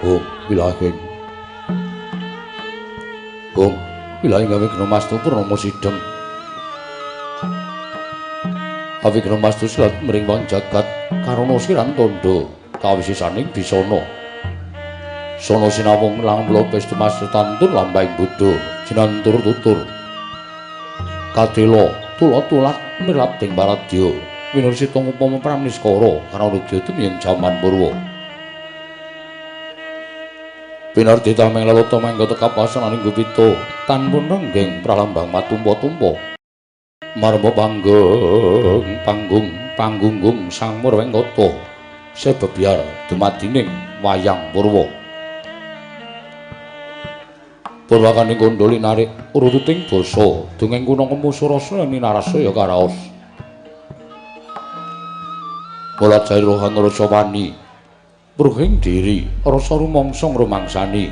Om wilahing. Om wilahing gawe mastu purnomo sideng. Awigra mastu silat mring wong jagat karana siran tandha kawisisaning bisana. Sono sinawung lang mula pestu mastu tantun lambahing buddha jinantur tutur. Kadela tula-tulat mirap ing paradya winursita upama pramniskara karana tumiyeng jaman purwa. Pinardi tameng lalata mangga tekapasan gupita tanpun renggeng pralambang matumpa-tumpa. Marma panggung panggung panggunggung sang Murwengkata sebebyar dumadining wayang purwa. Purwakaning kandha linarik urututing basa dongeng kuna kemusu rasa ninarasaya karaos. Mula jair rohan rasa wani bruhing diri rasa rumangsa ngrumangsani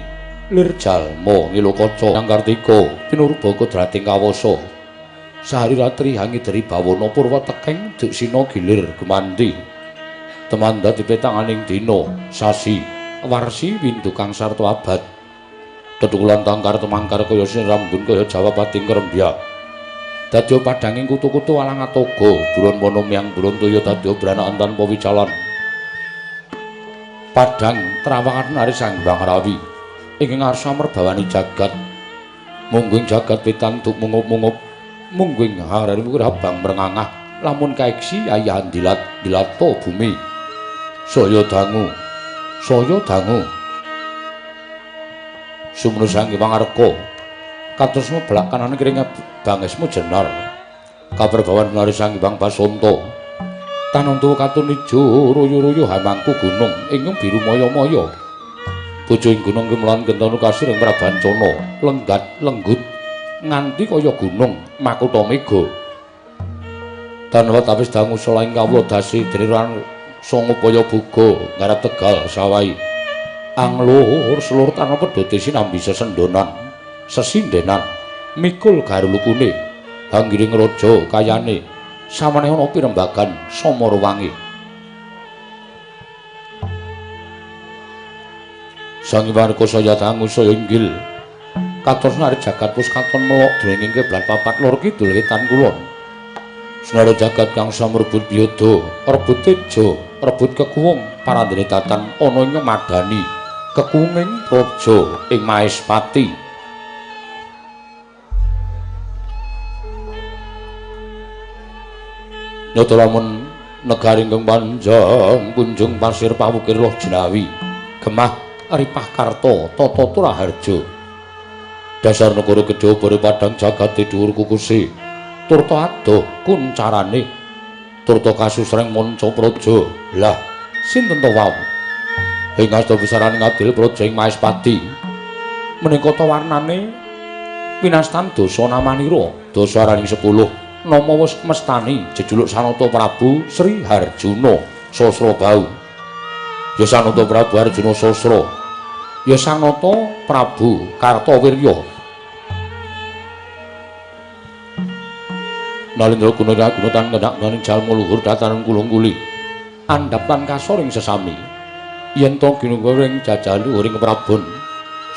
lir jalma ngilokaca kang kartika pinurba kodrating kawasa. Sahari ratri hangideri bawana purwa tekeng duksina gilir gumanti temanda dipetanganing dina sasi warsi windu kang sarta abad tetukulan tangkar temangkar kaya sinrambun kaya jawapating kerembyak dadya padhanging kutu-kutu alang atoga buron wana miyang buron toya dadya branakan tanpa wicalan padhang trawangan nari Sang Hyang Rawi ing ngarsa merbawani jagat mungguing jagat pitantuk mungup-mungup mungguing harari abang merengangah lamun kaeksi ayahan dilat dilato bumi saya dangu sumnu sang Pangarka kados mebelak kanan kiring bangesmu jenar kaperbawan nari sang Hyang Basanta tanentu katun ijo ruyu-ruyu hamangku gunung ing biru maya-maya bojo ing gunung kemlan gentanu kasir ing Prabancana lenggat lenggut nganti kaya gunung makutha mega tanpa tapis dangu selaing kawula dasi diriran sangupaya buga ngarep tegal sawai anglur selur tanpa pedhote sinambi sesendonan sesindenan mikul garulukune hanggiring raja kayane samane ana pirembagan samarawangi Sang Warga saya dangu saya inggil kados nari jagat wis katon melok dening kiblat papat lor kidul wetan kulon. Senara jagat kang samrebut biyada, rebut teja, rebut kekuwung parandene datan ana ing madani kekuwunging praja ing Maespati. Nyata lamun negari ingkang panjang kunjung pasir pawukir loh jinawi, gemah ripah karta tata turaharja. Dasar negara gedhe bare padhang jagate dhuwur kukuse turta adoh kuncarane turta kasusreng manca praja. Lah sinten to wau ing asta besarane ngadil praja ing Maespati menika ta warnane winastan dasa namanira dasa araning 10 nama wis mestani jejuluk Sanata Prabu Sri Harjuna Sasrabahu. Ya Sanata Prabu Arjuna Sasra, ya Sanata Prabu Kartawirya. Nalindra guna guna tan kenak ganing jalma luhur dataran kulung kuli andhap lan kasor ing sesami yen to ginungga ing jajal luhur ing Prabon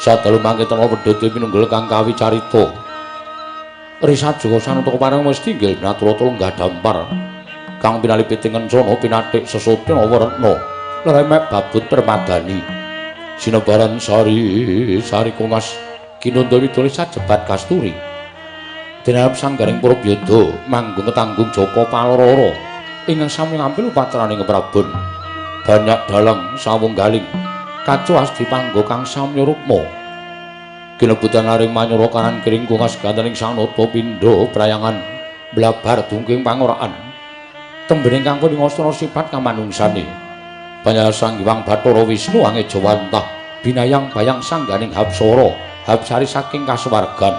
sadalu mangke tena pedhote pinunggul kang kawi carita Risajaka Sanata kepareng mesti inggil naturata lenggah dampar kang pinalipit ing kencana pinathik sesote nawaretna leremek babut permadani sinebaran sari sari kongas kinunda widole sajebat kasturi dinarep sanggaring Purbyada manggung ketanggung Jaka Palororo ingkang sami ngampil upacaraning Prabon banyak dalang sawung galing kacuas dipanggo kang samya rukma kinebutan aring manyura kanan kiring kongas gantening Sanata pindha prayangan blabar dungking pangoraan tembening kang punika sifat kamanungsane banyak Sang Hyang Bathara Wisnu angejawantah binayang bayang sangganing hapsara hapsari saking kasuwargan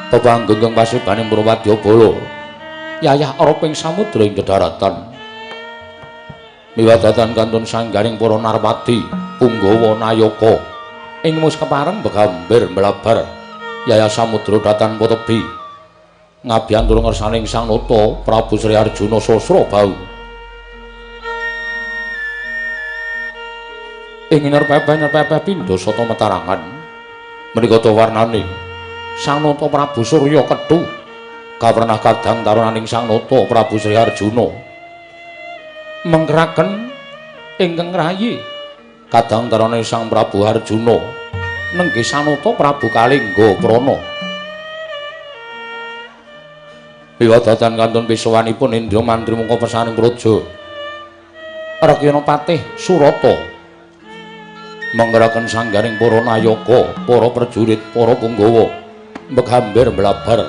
pepanggung pasibaning Purwadyabala yayah araping samudra ing dedaratan miwadatan kantun sangganing para narpati punggawa nayaka ing mus kepareng begambir mlabar yayah samudra datan potebi ngabyantura ngersaning Sang Nata Prabu Sri Arjuna Sasrabahu. Ing nerpepe-nerpepe pindha sata metarangan menika ta warnane Sang Nata Prabu Surya Ketu kawernah kadang tarunaning Sang Nata Prabu Sri Arjuna mengkeraken ingkang rayi kadang tarune Sang Prabu Arjuna nenggih Sang Nata Prabu Kalingga Prana. Wiwadatan kantun pisowanipun Indra Mantri mungko pesaning praja Rakyana Patih Surata menggeraken sanggaring para nayaka, para prajurit, para punggawa meghamber mblabar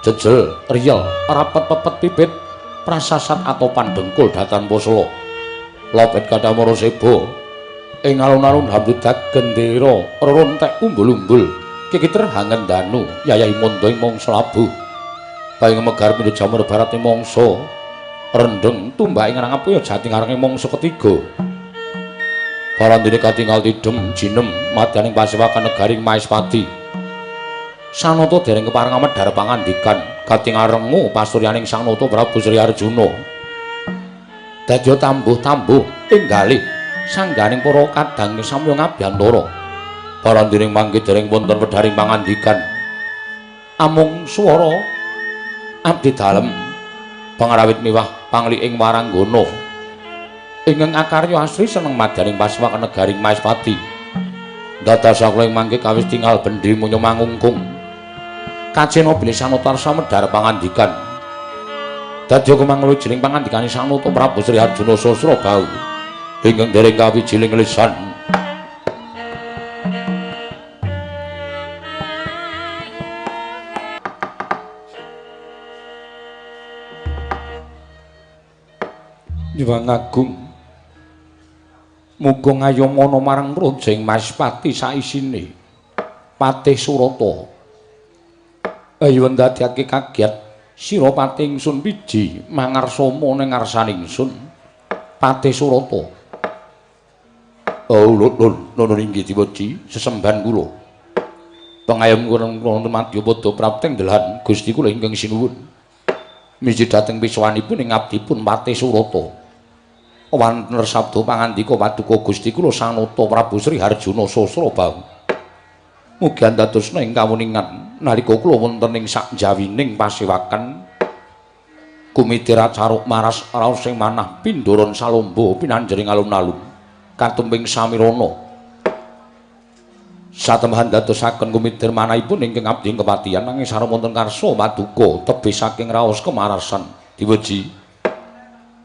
jejel riyel rapet pepet pipit prasasat atopan dengkul datan posela lopet kadamara seba ing alun-alun hamdudak gendera rerontek umbul-umbul kikiter hangendanu yayahi manda ing mangsa labuh paing megar pindha jamur barat ing mangsa rendheng tumbak ing rangapuya jati ngareng mangsa ketiga. Parandene katingal tidhem jinem madyaning pasewakan negaring Maespati. Sang Nata dereng kepareng amedhar pangandikan katingal rengu pasuryaning Sang Nata Prabu Sri Arjuna. Dadya tambuh-tambuh ing galih sangganing para kadang samya ngabiyantara. Parandene mangke dereng wonten wedharing pangandikan. Amung swara abdi dalem pangarawit miwah pangliking waranggana. Ingkang akarya asri seneng madyaning pasewakan negaring Maespati. Dados kula ing mangke kawis tingal bendi munya mangungkung. Kacena bilih Sang Nata arsa medhar pangandikan. Dadya kumanglu jeling pangandikane Sang Nata Prabu Sri Arjuna Sasrabahu ingkang dereng kawijiling lisan. Nyuwun agung muga ngayomana marang praja ing Maespati saisine Patih Surata. Ayo ndadekake kagiat sira patih ingsun piji mangarsama ning ngarsane ingsun Patih Surata. Oh lho lho inggih diweji sesembahan kula. Pengayom kula madyapada prapteng delahan Gusti kula ingkang sinuwun. Miji dhateng pisowanipun ing abdipun Patih Surata. Wonten sabda pangandika paduka Gusti kula Sang Nata Prabu Sri Harjuna Sasrabahu. Mugi andadosna ing kawuningan nalika kula wonten ing sakjawining pasewakan kumitir acaruk maras raos ing manah pindharan salomba pinanjering alun-alun katumping samirana. Satembahan dadosaken kumitir manahipun ingkang abdi kepatihan nanging sareng wonten karsa paduka tebih saking raos kemarasan diweji.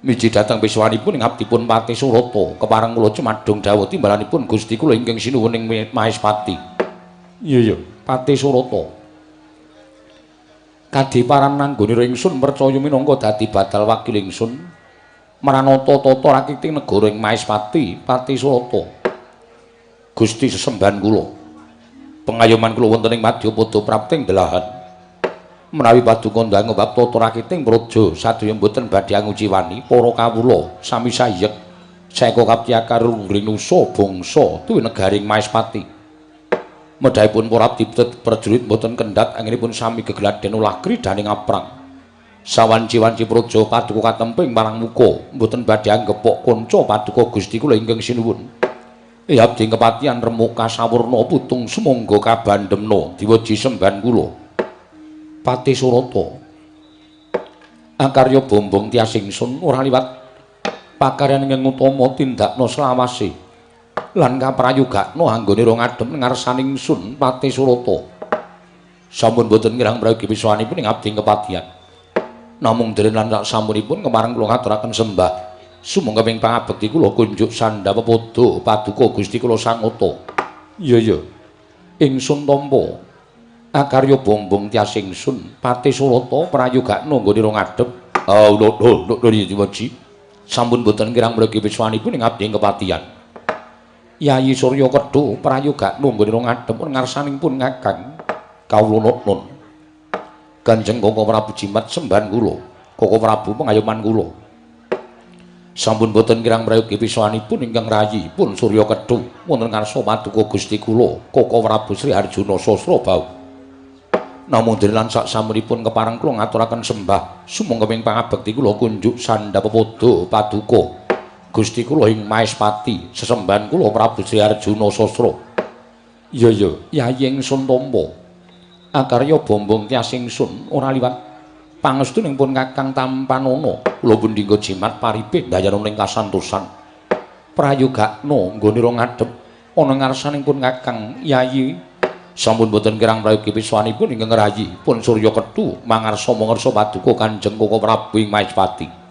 Miji dhateng pisowanipun ing abdipun Patih Surata kepareng kula cumadung dawuh timbalanipun Gusti kula ingkang sinuwun ing Maespati. Iya iya Patih Surata. Kadiparan nanggonira ingsun percaya minangka dadi badal wakil ingsun maranata tata rakiting negara ing Maespati Patih Surata. Gusti sesembahan kula. Pengayoman kula wonten ing madyapada prapting delahan. Menawi paduka ndang bab tata rakiting praja sadaya mboten badhe anguciwani para kawula sami sayek saeka kaptiyakar rungring nusa bangsa tuwi negaring Maespati. Medhahipun para abdi prajurit mboten kendhat anggenipun sami gegladen ulah kridaning aprang. Sawanci-wanci praja paduka katemping marang muka mboten badhe anggepok kanca paduka Gusti kula ingkang sinuwun. Ya abdi kepatihan remuk kasawurna putung sumangga kabandemna diweji sembahan kula. Patih Surata. Akarya bombong tias ingsun ora liwat pakaryan ingkang utama tindakna selawase lan kaprayogakna anggone ora ngadhep ngarsaning ingsun Patih Surata. Sampun boten kirang prayogi pisowanipun ing abdi kepatihan. Namung deren lan sak sampunipun kemareng kula ngaturaken sembah. Sumangga ing pangabekti kula kunjuk sandha pepadha paduka Gusti kula Sang Nata. Iya iya. Ingsun tampa akarya bombong tias ingsun Patih Surata prayogakna nggone ora ngadhep. Oh lho lho lho diweji. Sampun boten kirang mriki piswanipun ing abdi kepatihan. Yayi Surya Kedhu prayogakna nggone ora ngadhep ngarsaning pun Kakang kawula nun. Kanjeng Koko Prabu Jimat sembahan kula. Koko Prabu pengayoman kula. Sampun boten kirang prayogi pisowanipun ingkang rayi pun Surya Kedhu wonten ngarsa paduka Gusti kula Koko Prabu Sri Harjuna Sasrabahu. Namung dene lan sak sampunipun kepareng kula ngaturaken sembah sumangga ing pangabekti kula kunjuk sandha pepadha paduka Gusti kula ing Maespati sesembahan kula Prabu Sri Arjuna Sastra. Iya iya Yayi ingsun tampa akarya bombong tias ingsun ora liwat pangestuning pun Kakang tampanana. Kula pundhingga jimat paripih ndayana ning kasantosan. Prayogakna nggonira ngadhep ana ngarsaning pun Kakang Yayi. Sampun boten kirang prayogi piswanipun ingkang rayi pun Surya Ketu mangarsa mangersa paduka Kanjeng Koko Prabu ing Maespati.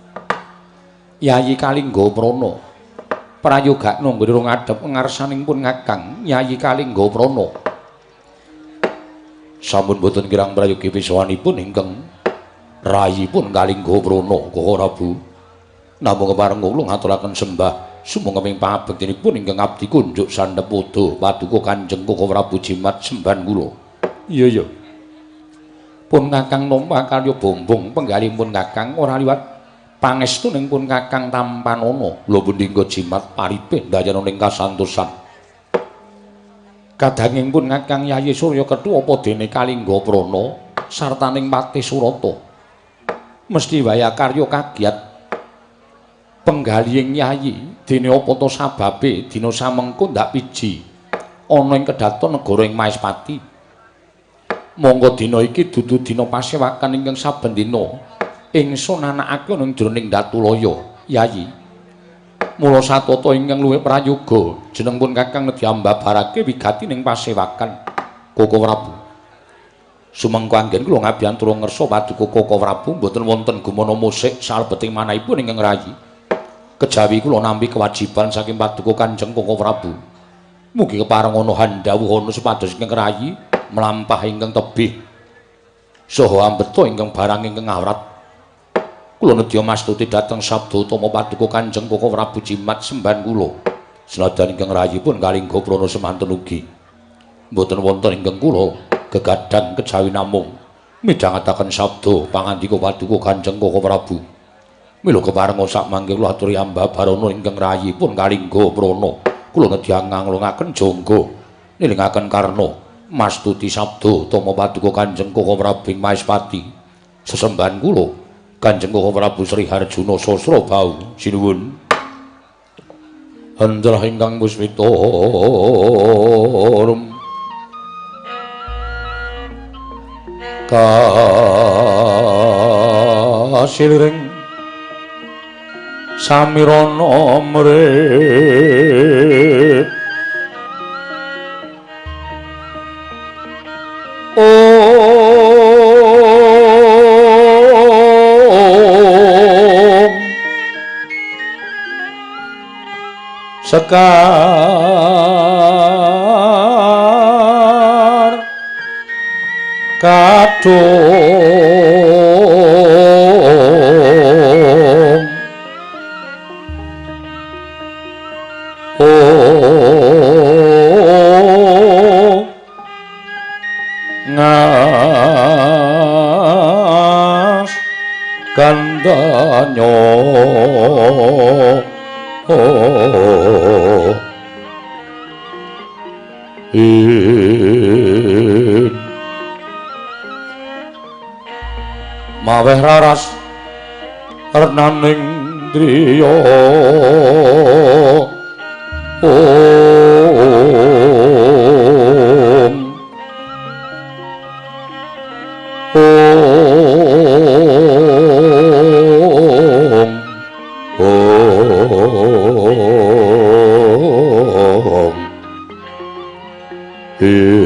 Yayi Kalingga Prana prayogakna nggonira ngadhep ngarsaning pun Kakang Yayi Kalingga Prana. Sampun boten kirang prayogi piswanipun ingkang rayi pun Kalingga Prana Koko Prabu. Namung kepareng kula ngaturaken sembah sumangga ing pangabektinipun ingkang abdi kunjuk sandhep padha paduka Kanjeng Koko Prabu jimat sembahan kula. Iya iya. Pun Kakang nampa karya bombong penggalihipun Kakang ora liwat pangestuning pun Kakang tampanana. Kula pundhingga jimat paripih ndayana ning kasantosan. Kadanging pun Kakang Yayi Surya Ketu apa dene Kalingga Prana sartaning Patih Surata. Mesti waya karya kagiat penggalihing Yayi dene apa ta sababe dina samengko ndak piji ana ing kedaton negara ing Maespati. Monggo dina iki dudu dina pasewakan ingkang saben dina ingsun anakake ana ing jroning Datulaya Yayi. Mula satata ingkang luwih prayoga jeneng pun Kakang nedhi ambabarake wigati ning pasewakan Koko Prabu. Sumengko anggen kula ngabiyantura ngersa paduka Koko Prabu mboten wonten gumana musik salebeting manahipun ingkang rayi. Kejawi kula nampi kewajiban saking paduka Kanjeng Koko Prabu. Mugi kepareng ana handhawuh ana supados ingkang rayi mlampah ingkang tebih saha ambeta ingkang barang ingkang awrat. Kula nedya mastuti dhateng sabda utama paduka Kanjeng Koko Prabu jimat sembahan kula. Senajan ingkang rayi pun Kalingga Prana semanten ugi mboten wonten ingkang kula gegadang kejawi namung midhangetaken sabda pangandika paduka Kanjeng Koko Prabu. Mila kepareng sak mangke kula aturi ambabarana ingkang rayi pun Kalingga Prana. Kula nedya nganglungaken jangga nilingaken karna mastuti sabda utama paduka Kanjeng Koko Prabu ing Maespati. Sesembahan kula Kanjeng Koko Prabu Sri Harjuna Sasra Bau sinuwun. Hendrah ingkang puspita kasiliring samirana mrih om sekar kadung oh ngas gandanyo oh in maweh raras renaning driya om om om ing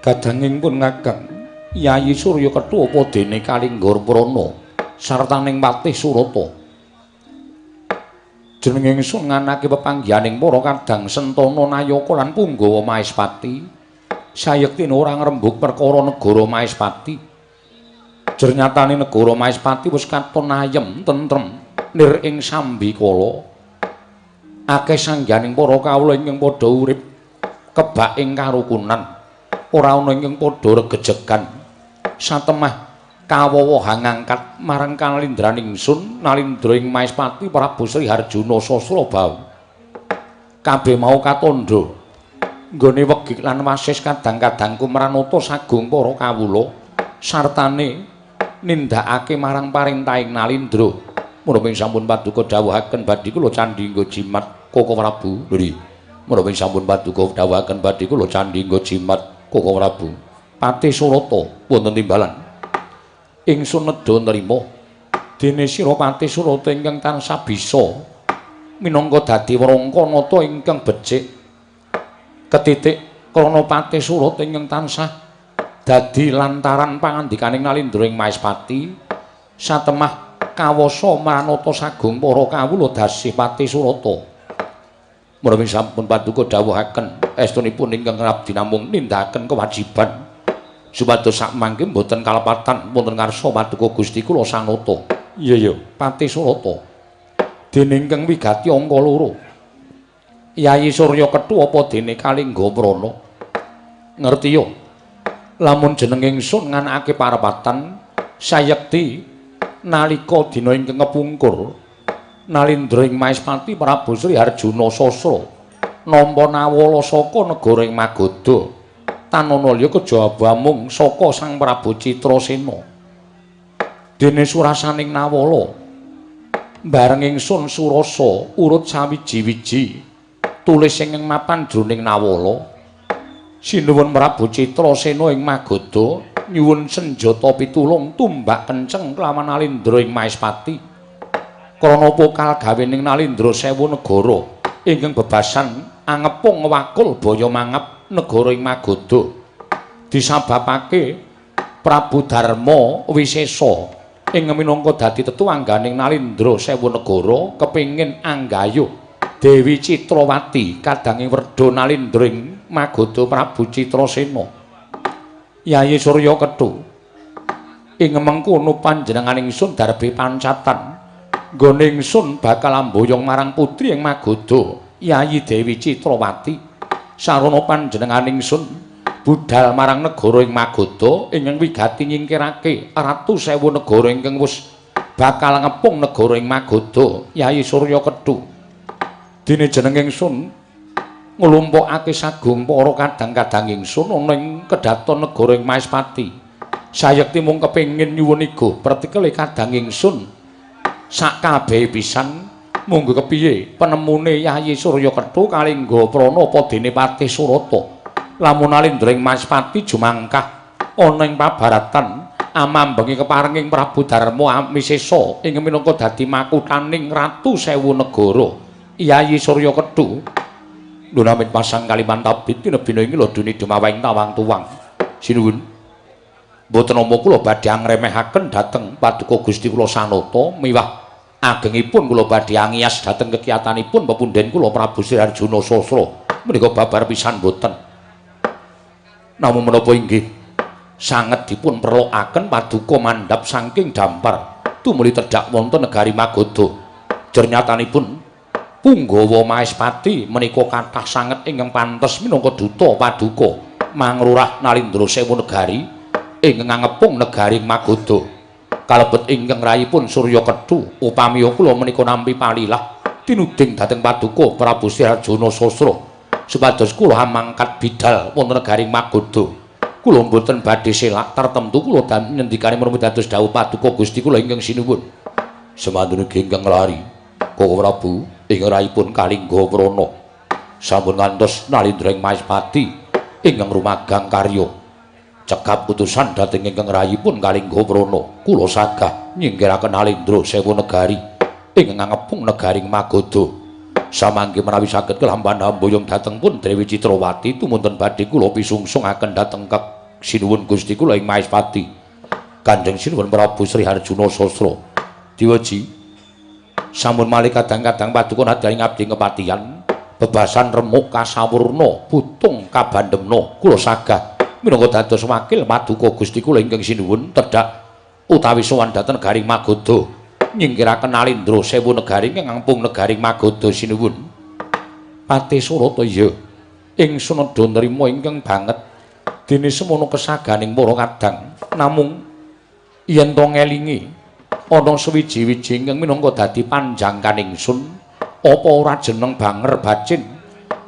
kadanging pun Kakang Yayi Surya Ketu apa dene Kalingga Prana sartaning Patih Surata. Jeneng ingsun nganake pepanggihaning para kadang Sentana Nayaka lan Punggawa Maespati. Sayektine ora ngrembug perkara negara Maespati. Jernyatane negara Maespati wis katon ayem tentrem nir ing sambikala. Akeh sangganing para kawula ingkang padha urip kebak ing karukunan. Ora ana ingkang padha regejegan. Satemah Kawowohan ngangkat marang kalindraning ingsun Nalindra ing Maespati Prabu Sri Harjuna Sasrabahu. Kabeh mau katandha nggone wegik lan wasis kadang-kadangku mranata sagung para kawula sartane nindakake marang parentahing Nalindra. Menapa sampun paduka dawuhaken badhe kula candhi nggo jimat Koko Prabu. Lho, menapa sampun paduka dawuhaken badhe kula candhi nggo jimat Koko Prabu. Patih Surata wonten timbalan. Ingsun nedha nrima dene sira Patih Surata ingkang tansah bisa minangka dadi wrangka nata ingkang becik ketitik krana Patih Surata ingkang tansah dadi lantaran pangandikaning Nalindra ing Maespati satemah kawasa manata sagung para kawula dasih Patih Surata. Menawi sampun paduka dawuhaken estunipun ingkang abdi namung nindakaken kewajiban supados sakmangke mboten kalepatan wonten ngarsa paduka Gusti kula Sanata. Iya ya, Patih Surata. Dene ingkang wigati angka loro. Yayi Surya Kethu apa dene Kalingga Prana? Ngerti ya? Lamun jeneng ingsun nganakake parepatan sayekti nalika dina ingkang kepungkur Nalindra ing Maespati Prabu Sri Harjuna Sasra nampa nawala saka negara ing Magadha tanana liya kejaba mung saka Sang Prabu Citrasena. Dene surasaning nawala bareng ingsun surasa urut sawiji-wiji tulis ingkang mapan jroning nawala sinuwun Prabu Citrasena ing Magadha nyuwun senjata pitulung tumbak kenceng kelawan Nalindra ing Maespati krana pokal gawening Nalindra sewu negara ingkang bebasan angepung wakul baya mangap negara ing Magadha disababake Prabu Darma Wisesa ing minangka dadi tetuwangganing Nalindra sewu negara kepengin anggayuh Dewi Citrawati kadanging werda Nalindra ing Magadha Prabu Citrasena. Yayi Surya Kethu ing mengkono panjenengan ingsun darbe pancatan nggone ingsun bakal amboyong marang putri ing Magadha Yayi Dewi Citrawati sarana panjenengan ingsun budal marang negara ing Magadha ingkang wigati nyingkirake ratu sewu negara ingkang wis bakal ngepung negara ing Magadha Yayi Surya Kethu. Dene jeneng ingsun nglumpukake sagung para kadang-kadang ingsun ana ing kedaton negara ing Maespati. Sayekti mung kepengin nyuwun igo pertikele kadang ingsun sak kabehe pisan monggo kepiye penemune Yayi Surya Kethu Kalingga Prana apa dene Patih Surata. Lamun Nalindra ing Maespati jumangkah ana ing pabaratan amambengi keparenging Prabu Darma Wisesa ing minangka dadi makuthaning ratu sewu negara Yayi Surya Kethu. Lunamit pasang Kalimantabit tinebina ing lodune dumawahing tawang tuwang. Sinuwun. Mboten nampa kula badhe angremehaken dhateng paduka Gusti kula Sanata miwah agengipun kula badhe angiyas dhateng kekiyatanipun pepundhen kula Prabu Sri Arjuna Sasra. Menika babar pisan mboten. Namung menapa inggih sanget dipun perlokaken paduka mandhap saking dampar tumuli tedhak wonten negari Magadha. Jernyatanipun Punggawa Maespati menika kathah sanget ingkang pantes minangka duta paduka mangrurah Nalindra sewu negari ingkang ngangepung negari Magadha. Kalebet ingkang rayipun Surya Kethu upami kula menika nampi palilah tinuding dhateng paduka Prabu Sri Arjuna Sasra supados kula mangkat bidal wonten negari Magadha. Kula mboten badhe selak tartemtu kula nyendikane menapa dados dawuh paduka Gusti kula ingkang sinuwun. Semantun ugi ingkang lari Koko Prabu ing rayipun Kalingga Prana sampun ngantos Nalindra ing Maespati ingkang rumagang karya cekap utusan dhateng ingkang rayipun Kalingga Prana kula sagah nyingkiraken Nalindra sewu negari ingkang ngepung negari Magadha. Samangke menawi saged kelampahan amboyong dhateng pun Dewi Citrawati tumunten badhe kula pisungsungaken dhateng sinuwun Gusti kula ing Maespati Kanjeng Sinuwun Prabu Sri Harjuna Sasra. Diwaji sampun malih kadang-kadang paduka nadyan ngabdi kepatihan bebasan remuk kasawurna putung kabandemna kula sagah minangka dados wakil paduka Gusti kula ingkang sinuwun tedhak utawi sowan dhateng negari Magadha nyingkiraken Nalindra sewu negari ingkang ngangpung negari Magadha sinuwun. Patih Surata iya ingsun nedha nrima ingkang banget dene semono kesaganing para kadang namung Yen to ngelingi ana suwiji-wiji ingkang minangka dadi panjangkan ingsun, apa ora jeneng Banger Bacin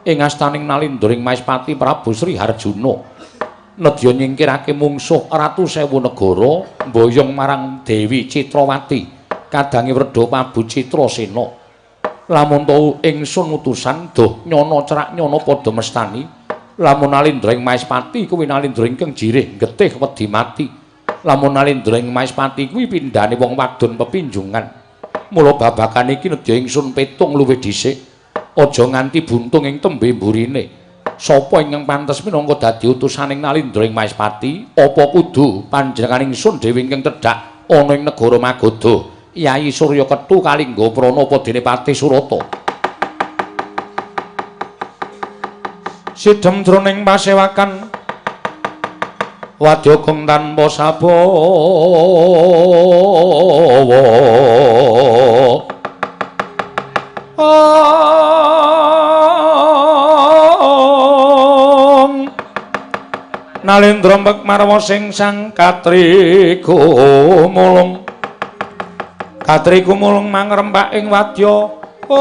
ing astaning Nalindra ing Maespati Prabu Sri Harjuna nedya nyingkirake mungsuh ratu sewu negara mboyong marang Dewi Citrawati kadange Wredha Prabu Citrasena. Lamun to ingsun utusan doh nyana cerak nyana padha mestani, lamun Nalindra ing Maespati kuwi Nalindra ingkang jirih getih wedi mati, lamun Nalindra ing Maespati kuwi pindhane wong wadon pepinjungan. Mula babakan iki nedya ingsun petung luwih dhisik, aja nganti buntung ing tembe mburine. Sapa ingkang pantes minangka dadi utusaning Nalindra ing Maespati? Apa kudu panjenengan ingsun dhewe ingkang tedhak ana ing negara Magadha, Yayi Surya Ketu kalingga prana apa dene Patih Surata? Sidhem jroning pasewakan wadya gong tanpa sabawa. Nalindra mek marwa sing sang katri gumulung, katri gumulung mangrempak ing wadya ong.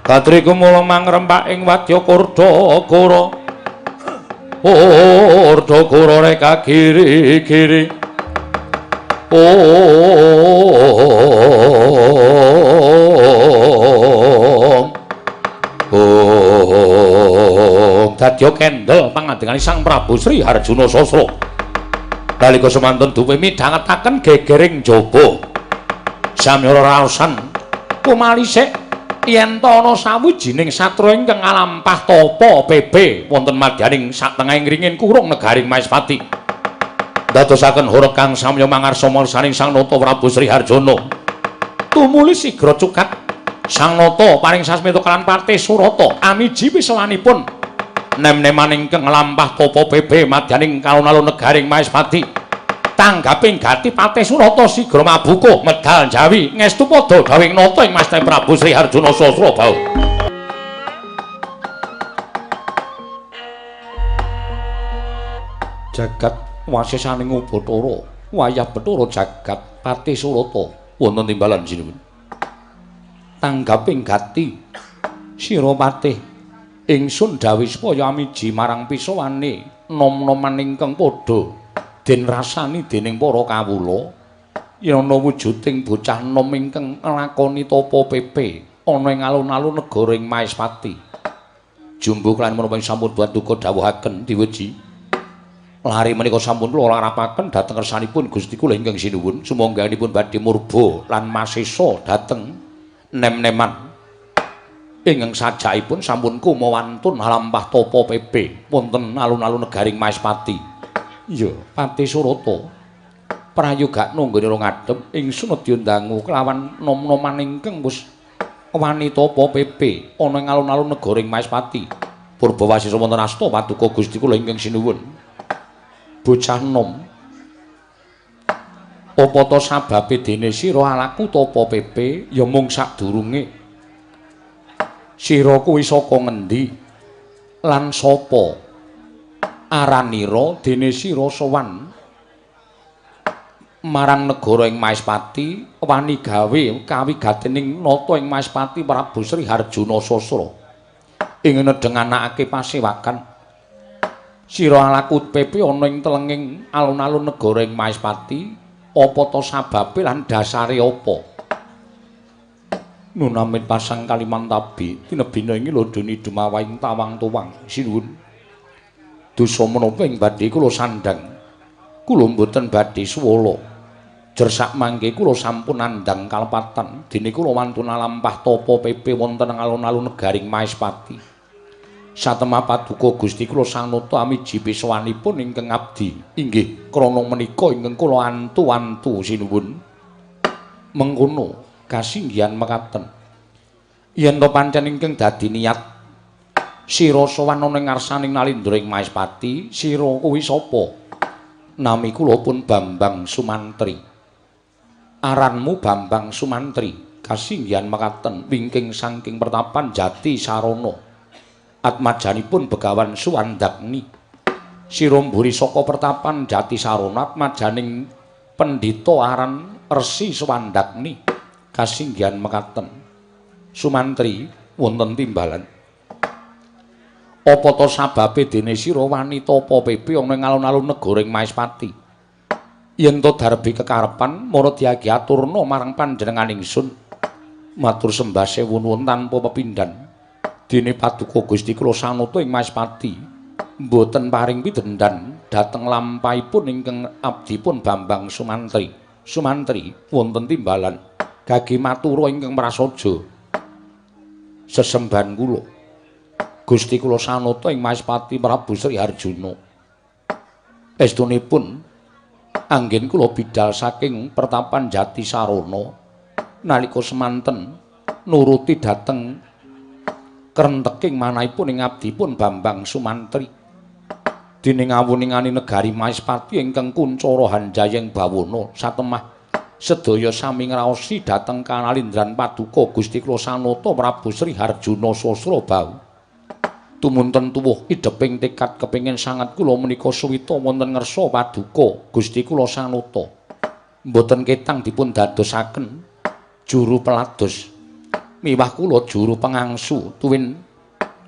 Katri gumulung mangrempak ing wadya kurda kura, kurda kura reka giri-giri. Om dadya kendel pangandikane Sang Prabu Sri Harjuna Sasra. Nalika semanten duwe midhangetaken gegering jaba. Samyara raosan kumalisik yen ta ana sawijining satra ingkang ngalampah tapa pepe wonten madyaning satengahing ringin kurung negaring Maespati. Dadosaken horeg kang samya mangarsa marsaning Sang Nata Prabu Sri Harjuna. Tumuli sigra cukat Sang Nata paring sasmita kalan Patih Surata amiji pisawanipun nem-neman ingkang nglampah tapa pepe madyaning alun-alun negaring Maespati. Tanggaping gati Patih Surata sigra mabukuh medal jawi ngestu padha dawuhing nata ing mastane Prabu Sri Harjuna Sasra bau. Jagat wasisaning Ubathara wayah Bathara jagat Patih Surata wonten timbalan sinuwun. Tanggaping gati sira Patih ingsun dawuh supaya amiji marang pisawane nom-noman ingkang padha den rasani dening para kawula yen ana wujuding bocah nom ingkang nglakoni tapa pepe ana ing alun-alun negara ing Maespati. Jumbuh lan menapa sampun paduka dawuhaken diweji. Lari menika sampun kula larapaken dhateng kersanipun Gusti kula ingkang sinuwun, sumangganipun badhe murba lan masesa dhateng nem-neman ingkang sajakipun sampun kumawantun lampah tapa pepe wonten alun-alun negaring Maespati. Iya, Patih Surata prayogakno nggone ora ngadhep ingsun nedya ndangu kelawan nom-noman ingkang wis wani tapa pepe ana ing alun-alun negara ing Maespati. Purbawasisa wonten asta paduka Gusti kula ingkang sinuwun. Bocah nom, apa ta sababe dene sira alaku tapa pepe ya mung sadurunge sira kuwi saka ngendi lan sapa aranira dene sira sowan marang negara ing Maespati wani gawe kawigatening nata ing Maespati Prabu Sri Harjuna Sasra ing nedheng anakake pasewakan. Sira alaku pepe ana ing telenging alun-alun negara ing Maespati, apa ta sababe lan dasare apa? Nunamit pasang Kalimantabi tinebina ing lodoni dumawahing tawang-tuwang sinuwun. Dosa menapa ing badhe kula sandhang? Kula mboten badhe suwala. Jersak mangke kula sampun nandhang kalepatan dene kula wantun lampah tapa pepe wonten alun-alun negaring Maespati. Satemah paduka Gusti kula Sang Nata amiji pisawanipun ingkang abdi inggih krana menika ingkang kula antu-antu sinuwun. Mengkono kasinggihan mekaten. Yen to pancen ingkang dadi niat sira sowan ana ing ngarsaning Nalindra ing Maespati, sira kuwi sapa? Nami kula pun Bambang Sumantri. Aranmu Bambang Sumantri, kasinggihan mekaten wingking saking pertapan Jati Sarana. Atmajanipun Begawan Suwandagni. Sira mburi saka pertapan Jati Sarana atmajaning pendhita aran Resi Suwandagni. Kasinggihan mekaten. Sumantri wonten timbalan. Apa ta sababe dene sira wani tapa pepe ana ing alun-alun negara ing Maespati? Yen to darbi kekarepan mara diagi aturna marang panjenengan ingsun. Matur sembah sewun-wun tanpa pepindhan. Dene paduka Gusti kula sanata ing Maespati mboten paring pidhendan dhateng lampahipun ingkang abdipun Bambang Sumantri. Sumantri wonten timbalan gagi matura ingkang prasaja. Sesembahan kula Gusti kula sanata ing Maespati Prabu Sri Harjuna. Estunipun anggen kula bidal saking pertapan Jati Sarana nalika semanten nuruti dhateng krenteking manahipun ing abdipun Bambang Sumantri. Dening awuningani negari Maespati ingkang kuncara hanjayeng bawana satemah sedaya sami ngraosi dhateng kanalindran paduka Gusti kula sanata Prabu Sri Harjuna Sasrabahu. Tumunten tuwuh idheping tekad kepengin sanget kula menika suwita wonten ngersa paduka Gusti kula sanata. Mboten ketang dipun dadosaken juru pelados miwah kula juru pengangsu tuwin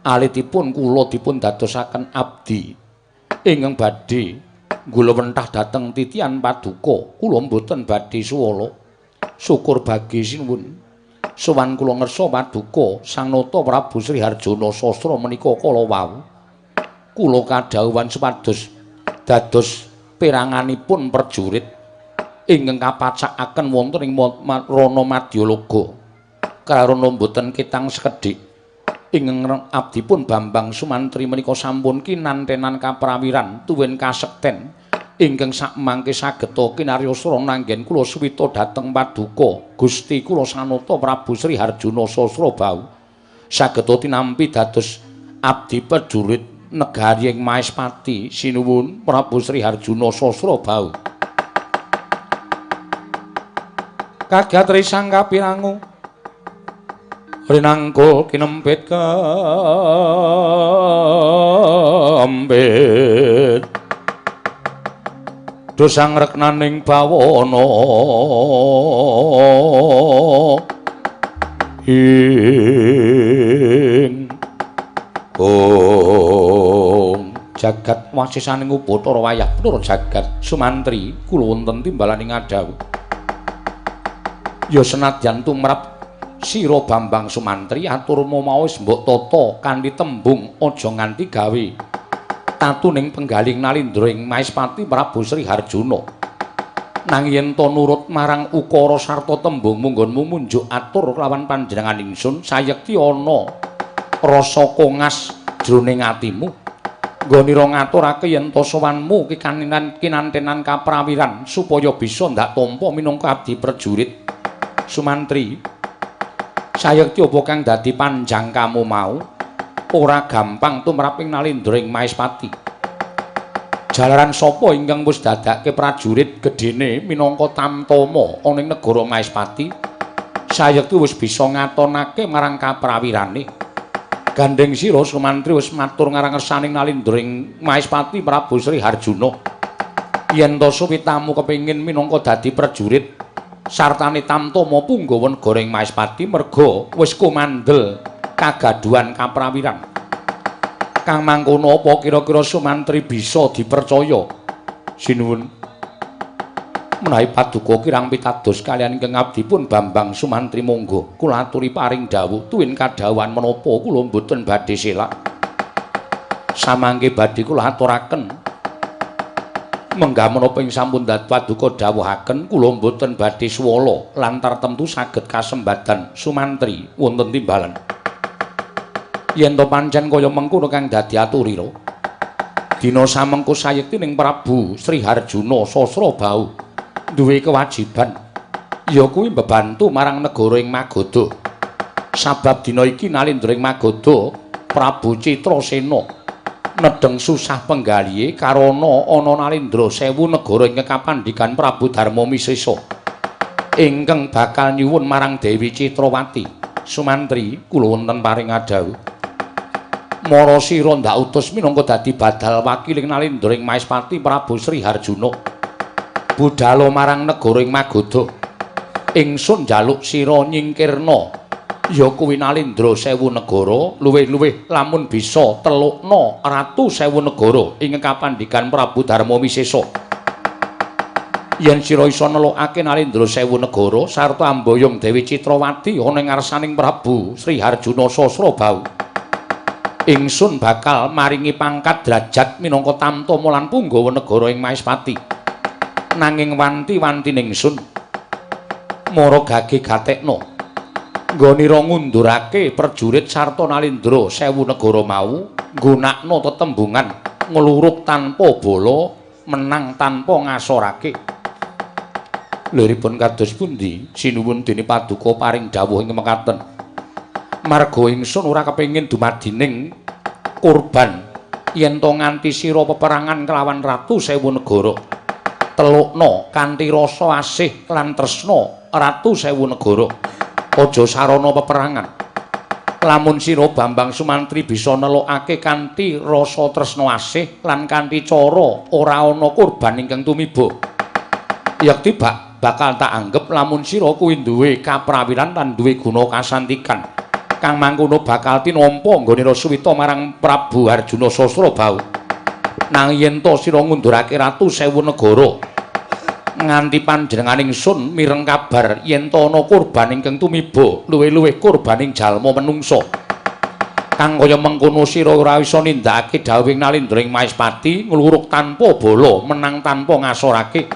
alitipun kula dipun dadosaken abdi ingkang badhe nggulawentah dhateng titian paduka. Kula mboten badhe suwala. Syukur bagi sinuwun. Sowan kula ngersa paduka Sang Nata Prabu Sri Harjuna Sastra menika kala wau kula kadhawuhan supados dados peranganipun prajurit ingkang kapacakaken wonten ing Rana Madyalaga. Karana mboten ketang sekedhik ingkang abdipun Bambang Sumantri menika sampun kinantenan kaprawiran tuwin kasekten ingkang sakmangke sageta kinarya srana anggen kula suwita dhateng paduka Gusti kula sanata Prabu Sri Harjuna Sasrabahu sageta tinampi dados abdi prajurit negari ing Maespati. Sinuwun Prabu Sri Harjuna Sasrabahu. Kagat risang kapirangu rinangkul kinempit kempit dosang reknaning bawana ing ong jagat wasisaning upacara wayah Bathara jagat. Sumantri kula wonten timbalaning adhawuh. Ya senadyan tumrap sira Bambang Sumantri aturmu mau wis mbok tata kanthi tembung aja nganti gawe tatuning penggaling nalindra ing Maespati Prabu Sri Harjuna. Nanging yen to nurut marang ukara sarta tembung munggonmu munjuk atur kelawan panjenengan ingsun sayekti ana rasa kongas jroning atimu. Nggonira ngaturake yen to sowanmu kinantenan kaprawiran supaya bisa ndak tampa minangka abdi prajurit. Sumantri sayekti apa kang dadi panjang kamu mau ora gampang tumraping nalindra ing Maespati. Jalaran sapa ingkang wis dadake prajurit gedene minangka tamtama ana ing negara Maespati sayekti wis bisa ngatonake marang kaprawirane. Gandeng sira Sumantri wis matur ngarang ngersaning nalindra ing Maespati Prabu Sri Harjuna yen to suwitamu kepengin minangka dadi prajurit sartane tamtama punggawa negara ing Maespati merga wis kumandel kagaduhan kaprawiran. Kang mangkono apa kira-kira Sumantri bisa dipercaya? Sinuwun. Menawi paduka kirang pitados kaliyan ingkang abdipun Bambang Sumantri monggo kula aturi paring dawuh tuwin kadhawuhan menapa kula mboten badhe selak. Samangke badhe kula aturaken menggah menapa ing sampun paduka dawuhaken kula mboten badhe suwala lan tartemtu saged kasembadan. Sumantri wonten timbalan. Yen to pancen kaya mengkono kang dadi aturira dina samengko sayekti ning Prabu Sri Harjuna Sasrabahu duwe kewajiban ya kuwi mbebantu marang negara ing Magadha. Sabab dina iki nalindra ing Magadha Prabu Citrasena nedheng susah penggalihe karana ana nalindra 1000 negara ingkang kapandikan Prabu Darmamisesa ingkang bakal nyuwun marang Dewi Citrawati. Sumantri kula wonten paring adhawuh. Mara sira ndak utus minangka dadi badal wakiling Nalendra ing Maespati Prabu Sri Harjuna. Budhalo marang negara ing Magadha. Ingsun njaluk sira nyingkirna ya kuwi Nalendra sewu negara, luwih-luwih lamun bisa telukna ratu sewu negara ing kapandikan Prabu Darma Wisesa. Yen sira iso nelokake Nalendra sewu negara sarta amboyong Dewi Citrawati ana ing ngarsaning Prabu Sri Harjuna Sasrabahu, ingsun bakal maringi pangkat derajat minangka tamtama lan punggawa negara ing Maespati. Nanging wanti-wantine ingsun mara gage gatekna nggonira ngundurake prajurit sarta Nalendra sewu negara mau nggunakna tetembungan ngluruk tanpa bala, menang tanpa ngasorake. Liripun kados pundi sinuwun dene paduka paring dawuh ing mekaten? Marga ingsun ora kepengin dumadining kurban yen to nganti sira peperangan kelawan ratu sewu negara. Telukna kanthi rasa asih lan tresna ratu sewu negara. Aja sarana peperangan. Lamun sira Bambang Sumantri bisa nelokake kanthi rasa tresna asih lan kanthi cara ora ana kurban ingkang tumiba, yekti bakal tak anggep lamun sira kuwi duwe kaprawiran lan duwe guna kasantikan kang mangkono bakal tinampa nggone suwita marang Prabu Arjuna Sasrabahu. Nang yen to sira ngundurake ratu sewu negara nganti panjenengan ingsun mireng kabar yen to ana kurban ingkang tumiba, luwih-luwih kurbaning jalma menungsa kang kaya mengkono sira ora iso nindakake dawuhing Nalendra ing Maespati ngluruk tanpa bala, menang tanpa ngasorake.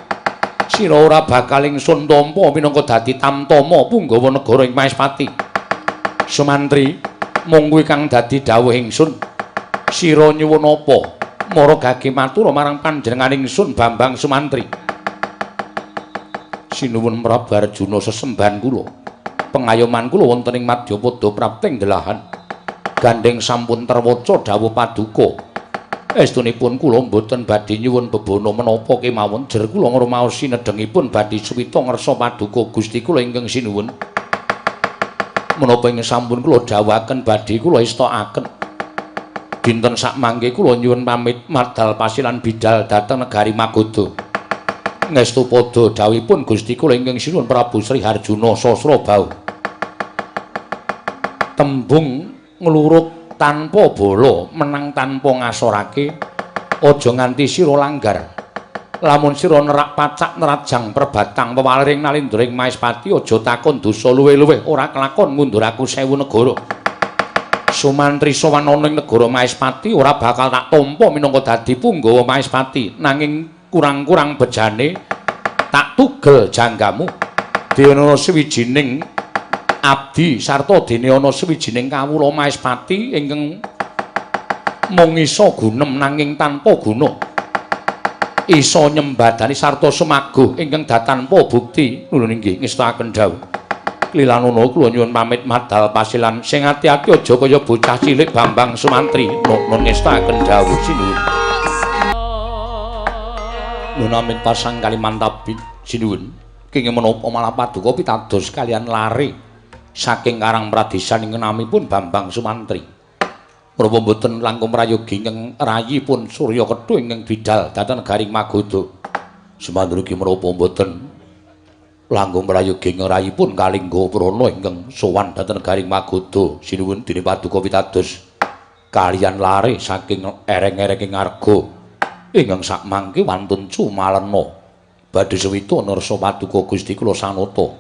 Sira ora bakal ingsun tampa minangka dadi tamtama punggawa negara ing Maespati. Sumantri, mung kuwi kang dadi dawuh ingsun. Sira nyuwun apa? Mara gage matur marang panjenengan ingsun Bambang Sumantri. Sinuwun Prabu Arjuna sesembahan kula. Pengayoman kula wonten ing Madyapada prapting delahan. Gandheng sampun terwaca dawuh paduka. Estunipun kula mboten badhe nyuwun bebana menapa kemawon, jer kula ngrumaosi nedhengipun badhe suwita ngersa paduka Gusti kula ingkang sinuwun. Menapa ing sampun kula dawuhaken badhe kula estokaken. Dinten sakmangke kula nyuwun pamit madal pasilan bidal dhateng negari Magadha. Ngestu padha dawuhipun Gusti kula ingkang sinuwun Prabu Sri Harjuna Sasrabahu. Tembung ngluruk tanpa bala, menang tanpa ngasorake, aja nganti sira langgar. Lamun sira nerak pacak nerajang perbatang pewaling Nalendra ing Maespati, aja takon dosa luwih-luwih ora kelakon ngundur aku sewu negara. Sumantri sowan ana ing negara Maespati ora bakal tak tampa minangka dadi punggawa Maespati, nanging kurang-kurang bejane tak tugel janggamu. Dene ana sawijining abdi sarta dene ana sawijining kawula Maespati ingkang mung isa gunem nanging tanpa guna, isa nyembadani sarta semaguh ingkang datanpa bukti. Nuwun inggih ngestakaken dawuh. Lilanana kula nyuwun pamit madal pasilan, sing ati-ati aja kaya bocah cilik Bambang Sumantri. Nuwun ngestakaken dawuh sinuwun. Nuwun amit pasang Kalimantabit sinuwun. Kenging menapa malah paduka pitados kalian lare saking Karang Pradesan ingkang namipun Bambang Sumantri. Menapa mboten langkung prayogi ingkang rayipun Surya Kethu ingkang bidal dhateng negaring Magadha. Sumantri ugi menapa mboten langkung prayogi ingkang rayipun Kalingga Prana ingkang sowan dhateng negaring Magadha. Sinuwun dene paduka pitados kalian lare saking ereng-erenging arga ingkang sakmangke wantun cumalena badhe suwita nersa paduka Gusti kula sanata.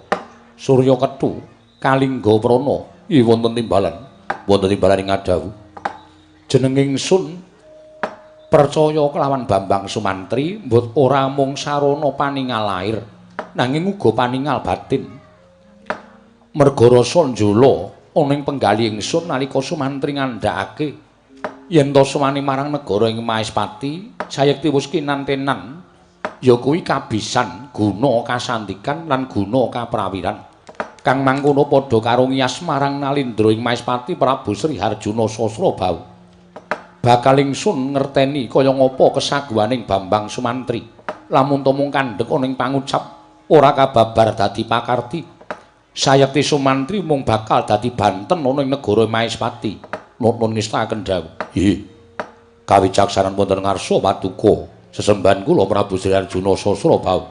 Surya Kethu Kalingga Prana i wonten timbalan, wonten timbalan ing ngadhawuh. Jeneng ingsun percaya kelawan Bambang Sumantri mbut ora mung sarana paningal lair, nanging uga paningal batin. Merga rasa njula ana ing penggalih ingsun nalika Sumantri ngandhakake yen to sowane marang negara ing Maespati sayekti wis kinantenan ya kuwi kabisan guna kasantikan lan guna kaprawiran. Kang mangkono padha karo ngiyas marang Nalendra ing Maespati Prabu Sri Harjuna Sasrabahu. Bakal ingsun ngerteni kaya ngapa kesaguhaning Bambang Sumantri. Lamun to mung kandhek ana ing pangucap ora kababar dadi pakarti. Sayekti Sumantri mung bakal dadi banten ana ing negara Maespati. Nuwun ngestakaken dawuh. Nggih. Kawicaksanan wonten ngarsa paduka sesembahan kula Prabu Sri Arjuna Sasrabau.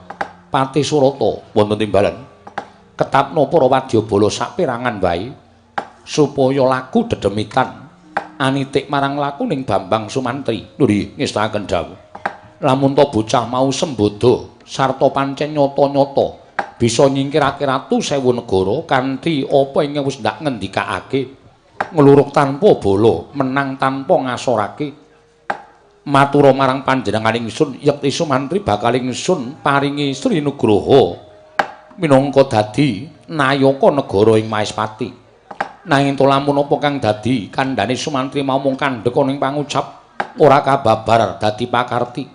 Patih Surata wonten timbalan. Ketapno para wadyabala saperangan wae supaya laku dedemitan anitik marang lakuning Bambang Sumantri. Nggih, ngestakaken dawuh. Lamun ta bocah mau sembodo sarta pancen nyata-nyata bisa nyingkirake ratu sewu negara kanthi apa ingkang wis ndak ngendikake, ngluruk tanpa bala, menang tanpa ngasorake. Matura marang panjenengan ingsun, yekti Sumantri bakal ingsun paringi Sri Nugroho minangka dadi nayaka negara ing Maespati. Nanging to lamun apa kang dadi kandhane Sumantri mau mung kandhek ana ing pangucap, ora kababar dadi pakarti.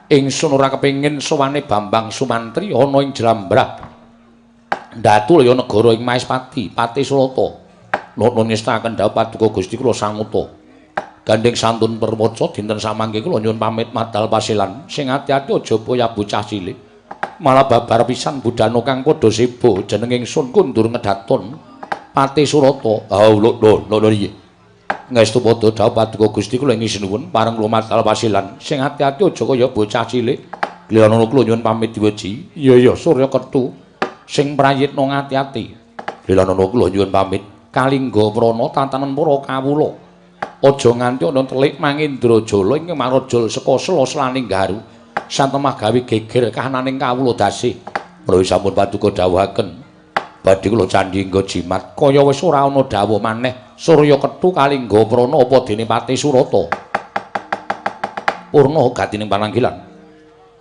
Ingsun ora kepengin sowane Bambang Sumantri ana ing jlambrah ndatulaya negara ing Maespati, Patih Surata. Nuwun ngestakaken dawuh paduka Gusti kula sanguta. Gandeng santun perwaca dinten samangke kula nyuwun pamit madal pasilan. Sing ati-ati aja boyah bocah cilik. Malah babar pisan budana kang padha seba jeneng ingsun kundur ngedaton Patih Surata. Ah lho lho lho iya. Ngestu padha dawuh paduka Gusti kula ing sinuwun pareng kula madal pasilan. Sing ati-ati aja kaya bocah cilik. Glilana kula nyuwun pamit diweji. Iya iya Surya Ketu sing prayitna ngati-ati. Glilana kula nyuwun pamit. Kalingga prana tatanen para kawula. Aja nganti ana telik Mangendra Jala ing marajal saka sela-selaning garu. Satemah gawe geger kahananing kawula dasih. Menawi sampun paduka dawuhaken badhe kula candhi nggo jimat kaya wis ora ana dawuh maneh. Surya Ketu Kalingga prana apa dene Patih Surata. Purna gatining pananggilan.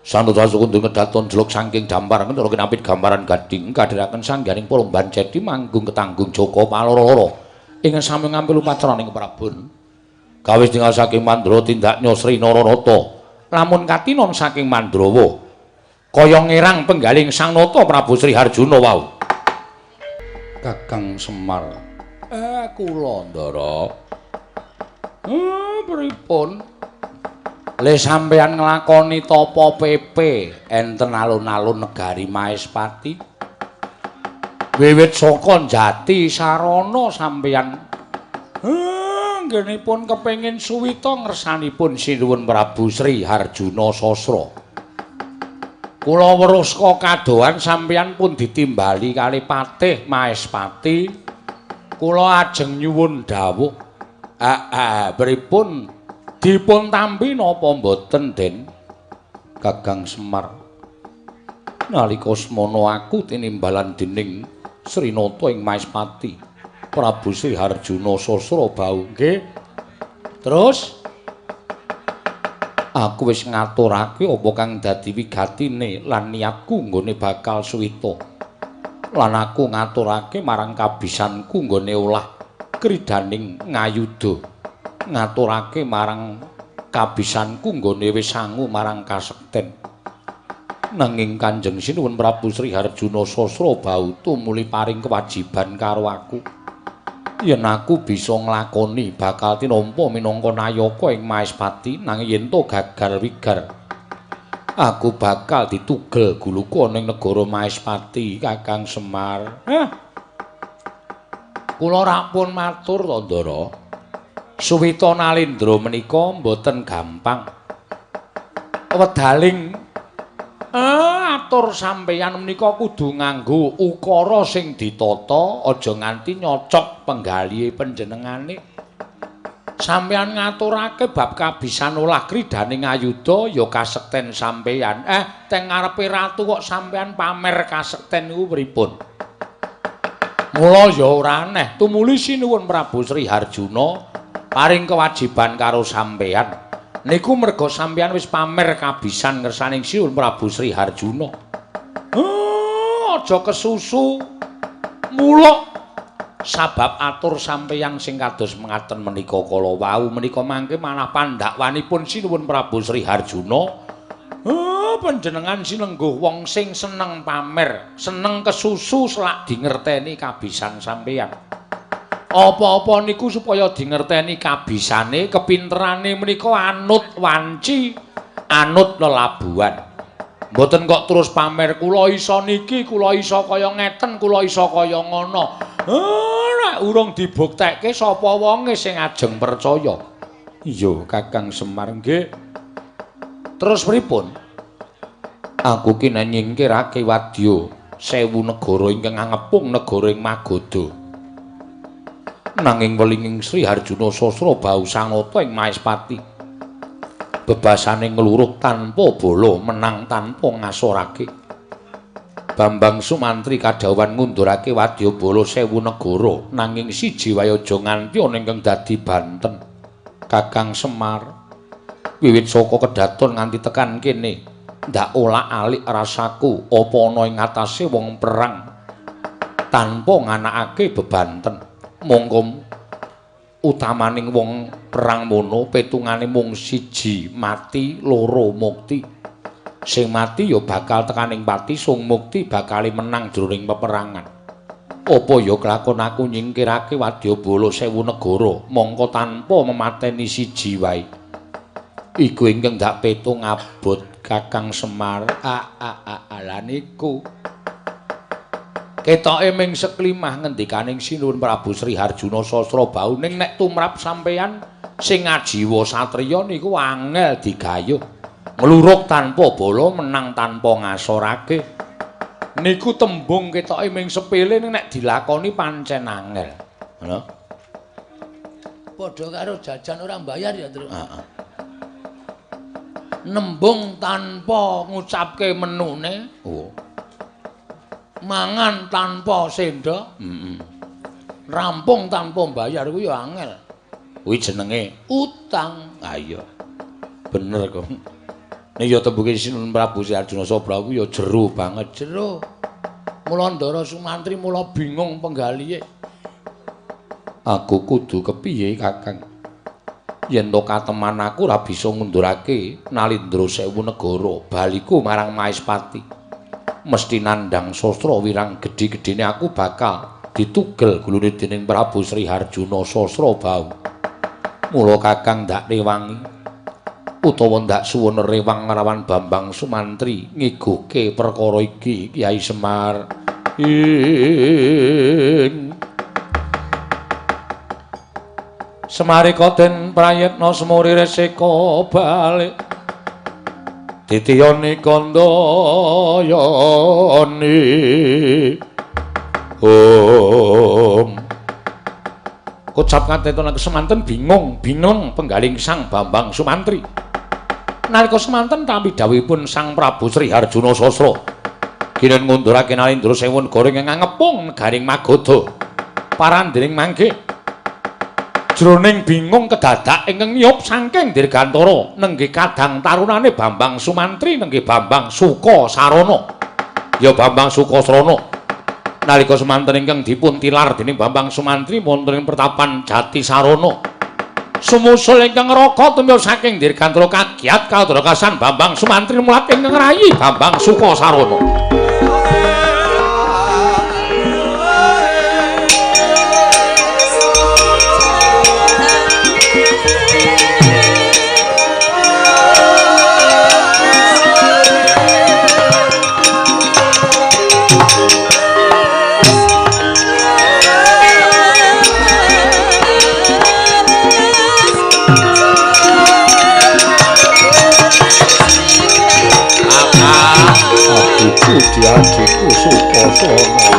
Santo kundur kedaton jeluk saking dampar kentara kinapit gambaran gading kadhiraken sangganing para bancedi manggung ketanggung Joko Paloro-loro ingkang sami ngampil upacaraning Prabon. Kawis tinggal saking Mandra tindaknya Sri Naranata. Lamun katinon saking Mandrawa kaya ngerang penggaling Sang Nata Prabu Sri Harjuna wau. Kakang Semar. Kula Ndara. Pripun? Le sampeyan nglakoni tapa pepe enten alun-alun negari Maespati. Wiwit saka jati sarana sampeyan anggenipun kepengin suwita ngersanipun Sinuwun Prabu Sri Harjuna Sasra. Kula weruh saka kadohan sampeyan pun ditimbali kali Patih Maespati. Kula ajeng nyuwun dawuh. Pripun dipun tampi napa mboten, Den? Kakang Semar. Nalika semono aku tinimbalan dening Srinata ing Maespati, Prabu Sri Harjuna Sasra bau. Nggih. Terus aku wis ngaturake apa kang dadi wigatine lan niatku nggone bakal suwita. Lan aku ngaturake marang kabisanku nggone olah kridaning ngayuda. Ngaturake marang kabisanku nggone wis sangu marang kasekten. Nanging Kanjeng Sinuwun Prabu Sri Harjuna Sasra bau tumuli paring kewajiban karo aku. Yen aku bisa nglakoni bakal tinampa minangka nayaka ing Maespati, nanging yen to gagal wigar aku bakal ditugel guluku ana ing negara Maespati. Kakang Semar. Kula rampun matur to, Ndara. Suwita Nalendra menika mboten gampang. Wedaling atur sampeyan menika kudu nganggo ukara sing ditata, aja nganti nyocok penggalihe panjenengane. Sampeyan ngaturake bab kabisan olah kridane ngayuda ya kasekten sampeyan. Teng ngarepe ratu kok sampeyan pamer kasekten niku pripun? Mula ya ora aneh tumuli Sinuwun Prabu Sri Harjuna paring kewajiban karo sampeyan. Niku merga sampeyan wis pamer kabisan ngersaning Sinuwun Prabu Sri Harjuna. Aja kesusu. Muluk sabab atur sampeyan sing kados mengaten menika kala wau menika mangke malah pandakwanipun Sinuwun Prabu Sri Harjuna. Panjenengan sinengguh wong sing seneng pamer, seneng kesusu selak dingerteni kabisan sampeyan. Apa-apa niku supaya dingerteni kabisane, kepinterane menika anut wanci, anut lelabuhan. Mboten kok terus pamer kula iso niki, kula iso kaya ngeten, kula iso kaya ngono. Nek urung dibuktekke sapa wonge sing ajeng percaya? Iya, Kakang Semar nggih. Terus pripun? Aku ki nyingkirake wadya 1000 negara ingkang ngepung negara ing Magadha. Nanging welinging Sri Harjuna Sasra bau sanata ing Maespati. Bebasane ngluruk tanpa bala, menang tanpa ngasorake. Bambang Sumantri kadhawuhan ngundurake wadya bala 1000 negara, nanging siji wae aja nganti ana ingkang dadi banten. Kakang Semar, wiwit saka kedaton nganti tekan kene, ndak olak-alik rasaku apa ana ing atase wong perang tanpa nganakake bebanten. Mongko utamaning wong perang mono petungane mung siji mati, loro mukti. Sing mati ya bakal tekaning pati, sing mukti bakal menang jroning peperangan. Apa ya kelakon aku nyingkirake wadya bala 1000 negara mongko tanpa memateni siji wae. Iku ingkang dak petung abot Kakang Semar. Lha niku ketoke ming seklimah ngendikaning Sinuwun Prabu Sri Harjuna Sasra Bau, ning nek tumrap sampeyan sing ngajiwa satriya niku angel digayuh. Ngluruk tanpa bala, menang tanpa ngasorake. Niku tembung ketoke ming sepele, ning nek dilakoni pancen angel. Ngono. Padha karo jajan ora mbayar ya, Truk. Heeh. Nembung tanpa ngucapke menune. Oh. Mangan tanpa sendok. Heeh. Rampung tanpa mbayar kuwi ya angel. Kuwi jenenge utang. Ha iya. Bener kok. Nek ya tembuke Sinuwun Prabu Sri Arjuna Sasra kuwi ya jero banget, jero. Mula Ndara Sumantri mula bingung penggalihe. Aku kudu kepiye, Kakang? Yen to kateman aku ora bisa ngundurake Nalindra 1000 negara, baliku marang Maespati. Mesti nandhang sastra wirang gedhe-gedhene aku bakal ditugel gulune dening Prabu Sri Harjuna Sasra Bau. Mula Kakang ndak rewangi utawa ndak suwun rewang nglawan Bambang Sumantri ngiguhke perkara iki Kyai Semar. Ing Semarika den prayitna semuri resika balik titiyani kandayani. Om. Kocap kateton semanten bingung bingung penggaling Sang Bambang Sumantri. Nalika semanten tampi dawuhipun Sang Prabu Sri Harjuna Sasra kinen ngundurake Nalindra 1000 negara ingkang ngepung negaring Magadha. Parandring mangke jroning bingung kedadak ingkang ngiyup saking dirgantara nenggih kadang tarunane Bambang Sumantri nenggih Bambang Sukasarana. Ya Bambang Sukasrana. Nalika semanten ingkang dipun tilar dening Bambang Sumantri wonten ing pertapan Jatisarana. Sumusul ingkang ngraka tumiyos saking dirgantara kagiat kadrakasan Bambang Sumantri mulat ingkang rayi Bambang Sukasarana. Adikku Sukasana.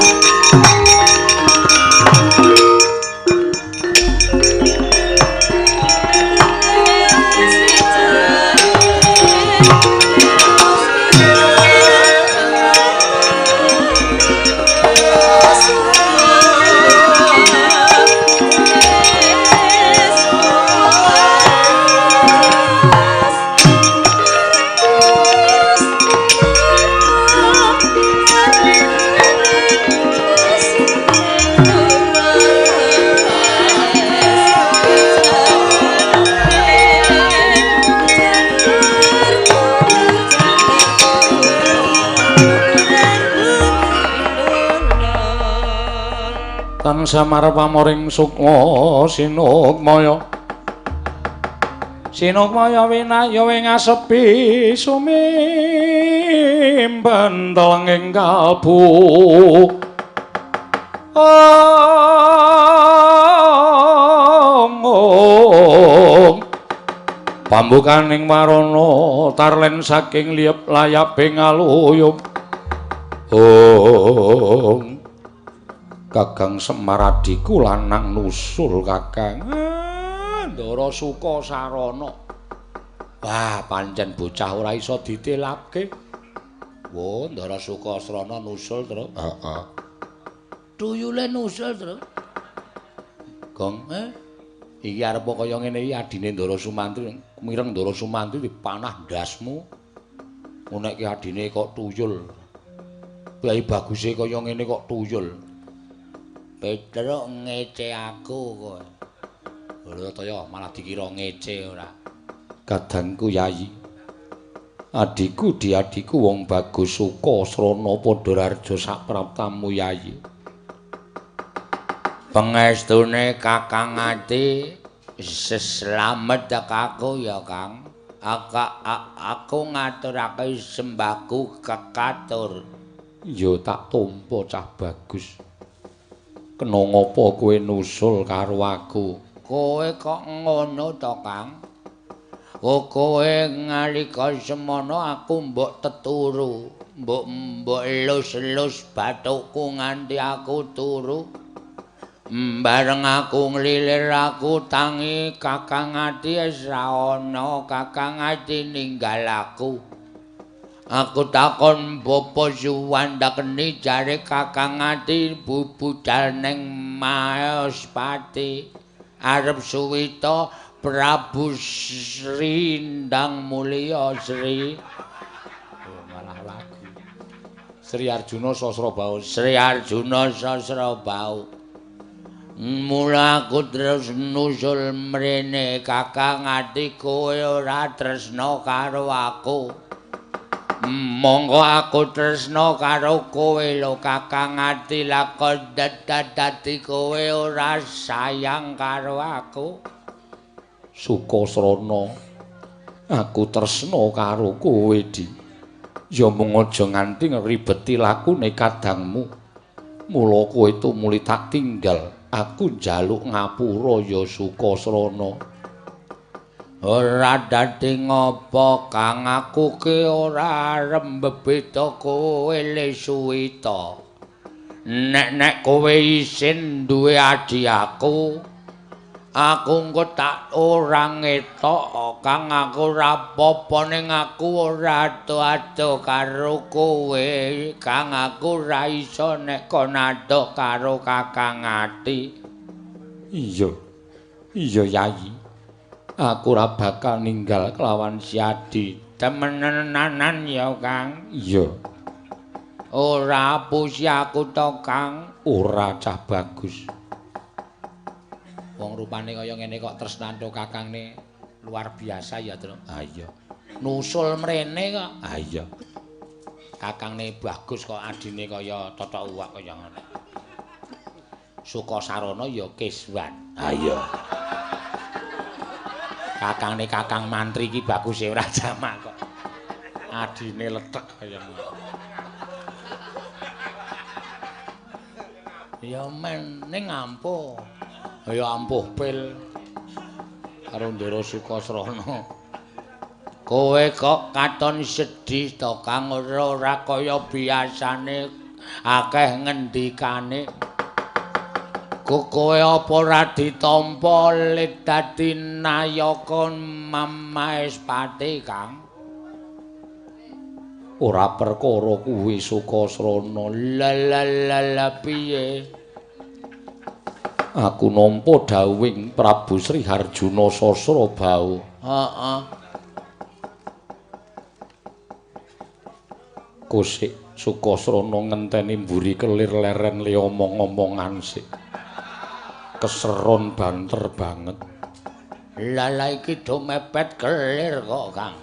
Tan samar pamoring sukma sinukmaya. Sinukmaya winaya ing asepi sumimpen telenging kalbu. Pambukaning warana tarlen saking liyep layaping aluyup. Om Kakang Semar adhiku lanang nusul Kakang. Ndara Suka Sarana. Wah, pancen bocah ora iso ditelapke. Wo, Ndara Suka Sarana nusul, Tru. Heeh. Tuyule nusul, Tru. Gong, iki arep kaya ngene iki adine Ndara Sumantri, mireng Ndara Sumantri dipanah ndasmu. Ngono iki adine kok tuyul. Kyai baguse kaya ngene kok tuyul. Petruk ngece aku kowe. Lho toya malah dikira ngece ora. Kadangku Yayi. Adhiku diadhiku wong bagus Suka Srana padha raja sapraptamu Yayi. Pengestune Kakang Ati seslamet aku ya Kang. Aku ngaturake sembahku kekatur. Ya tak tampa cah bagus. Kena ngapa kowe nusul karo aku? Kowe kok ngono to, Kang? Oh, kowe ngalika semono aku mbok teturu, mbok elus-elus bathukku nganti aku turu. Bareng aku nglilir aku tangi Kakang Ati wis ra ana, Kakang Ati ninggal aku. Aku takon Bapa Suwandakeni jare Kakang Ati budal ning Maespati arep suwita Prabu Sri Ndang Mulya Sri. Oh, malah lagu. Sri Arjuna Sasrabahu. Sri Arjuna Sasrabahu. Mula aku terus nusul mrene Kakang Ati kowe ora tresna karo aku. Monggo aku tresna karo kowe lho Kakang Ati, lakon dadi kowe ora sayang karo aku. Sukasrana, aku tresna karo kowe, Di. Ya mung aja nganti ngribeti lakune kadangmu. Mula kowe tumuli tak tinggal. Aku njaluk ngapura ya Sukasrana. Ora dadi ngopo Kang, aku ki ora arep mbebeda kowe le suwita. Nek-nek kowe isin duwe adhi aku, aku engko tak ora ngetok Kang, aku ora apa-apa ning aku ora ado-ado karo kowe Kang, aku ora iso nek kon ado karo Kakang Ati. Iya. Iya Yayi. Aku ora bakal ninggal kelawan si Adi. Temenanan ya Kang. Iya. Ora apusi aku to Kang. Ora cah bagus. Wong rupane kaya ngene kok tresnanto kakangne luar biasa ya, Tru. Ha iya. Nusul mrene kok. Ha iya. Kakangne bagus kok adine kaya totok uwak kaya ngono. Sukasarana ya kiswan. Ha iya. Kakangne Kakang Mantri iki baguse ora jamak kok. Adine lethek kaya ngono. Ya men ning ampuh. Ya ampuh pil karo Ndara Sukasrana. Kowe kok katon sedih to Kang, ora kaya biasane akeh ngendikane. Kowe apa ora ditampa lit dadi nayaka Maespati Kang? Ora perkara kuwi Sukasrana. La la la la piye? Aku nampa dawuhing Prabu Sri Harjuna Sasrabahu. Heeh. Kosik Sukasrana ngenteni mburi kelir leren le omong-omongan sik. Keseron banter banget. Lah lah iki do mepet kelir kok Kang.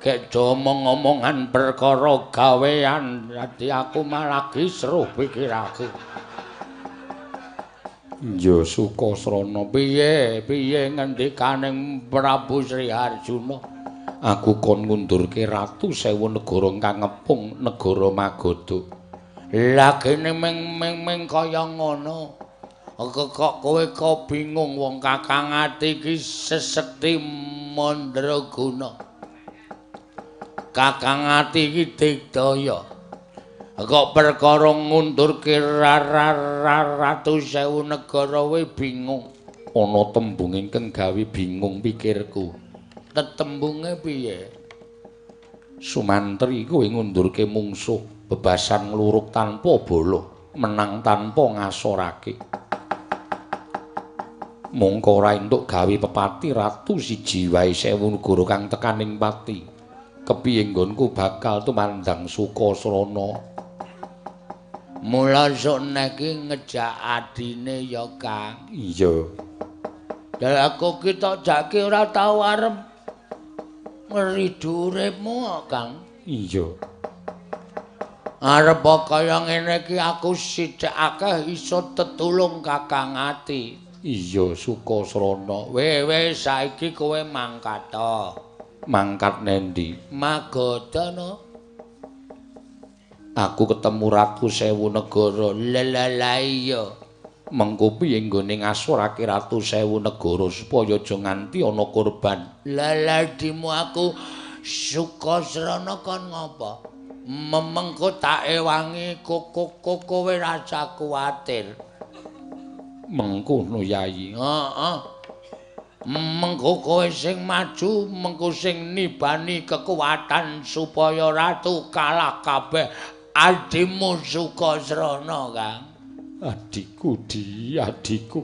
Gek do omong-omongan perkara gawean, dadi aku malah kisruh pikiraku. Ya Sukasrana piye piye ngendikaning Prabu Sri Harjuna? Aku kon ngundurke ratu sewu negara kang ngepung negara Magadha. Lah kene ming kaya ngono. Kok kowe kok bingung wong Kakang Ati iki sesekti mandraguna. Kakang ati iki digdaya. Kok perkara ngundurke ratu sewu negara we bingung. Ana tembung ingkang gawe bingung pikirku. Tetembunge piye? Sumantri kowe ngundurke mungsuh bebasan ngluruk tanpa bala, menang tanpa ngasorake. Mongko ora entuk gawe pepati ratu siji wae sewu negara kang tekaning pati. Kepiye nggonku bakal tumandang Sukasrana? Mula sok nek iki ngejak adine ya, Kang. Iya. Lah aku ki tok jake ora tau arep ngridu uripmu kok, Kang. Iya. Arep kaya ngene iki aku sithik akeh iso tetulung Kakang ati. Iya, Sukasrana. Weh saiki kowe mangkat to. Mangkat nendi? Magadha no. Aku ketemu Ratu Sewu Negara. Lah iya. Mengko piye nggone ngasorake Ratu Sewu Negara supaya aja nganti ana korban? Lah dimu aku Sukasrana kon ngopo? Memengko tak ewangi kowe rasa kuwatir. Mengkono Yayi. Heeh. Mengko kowe sing maju, mengko sing nibani kekuatan supaya ratu kalah kabeh. Adimu Sukasrana, Kang. Adikku, adikku.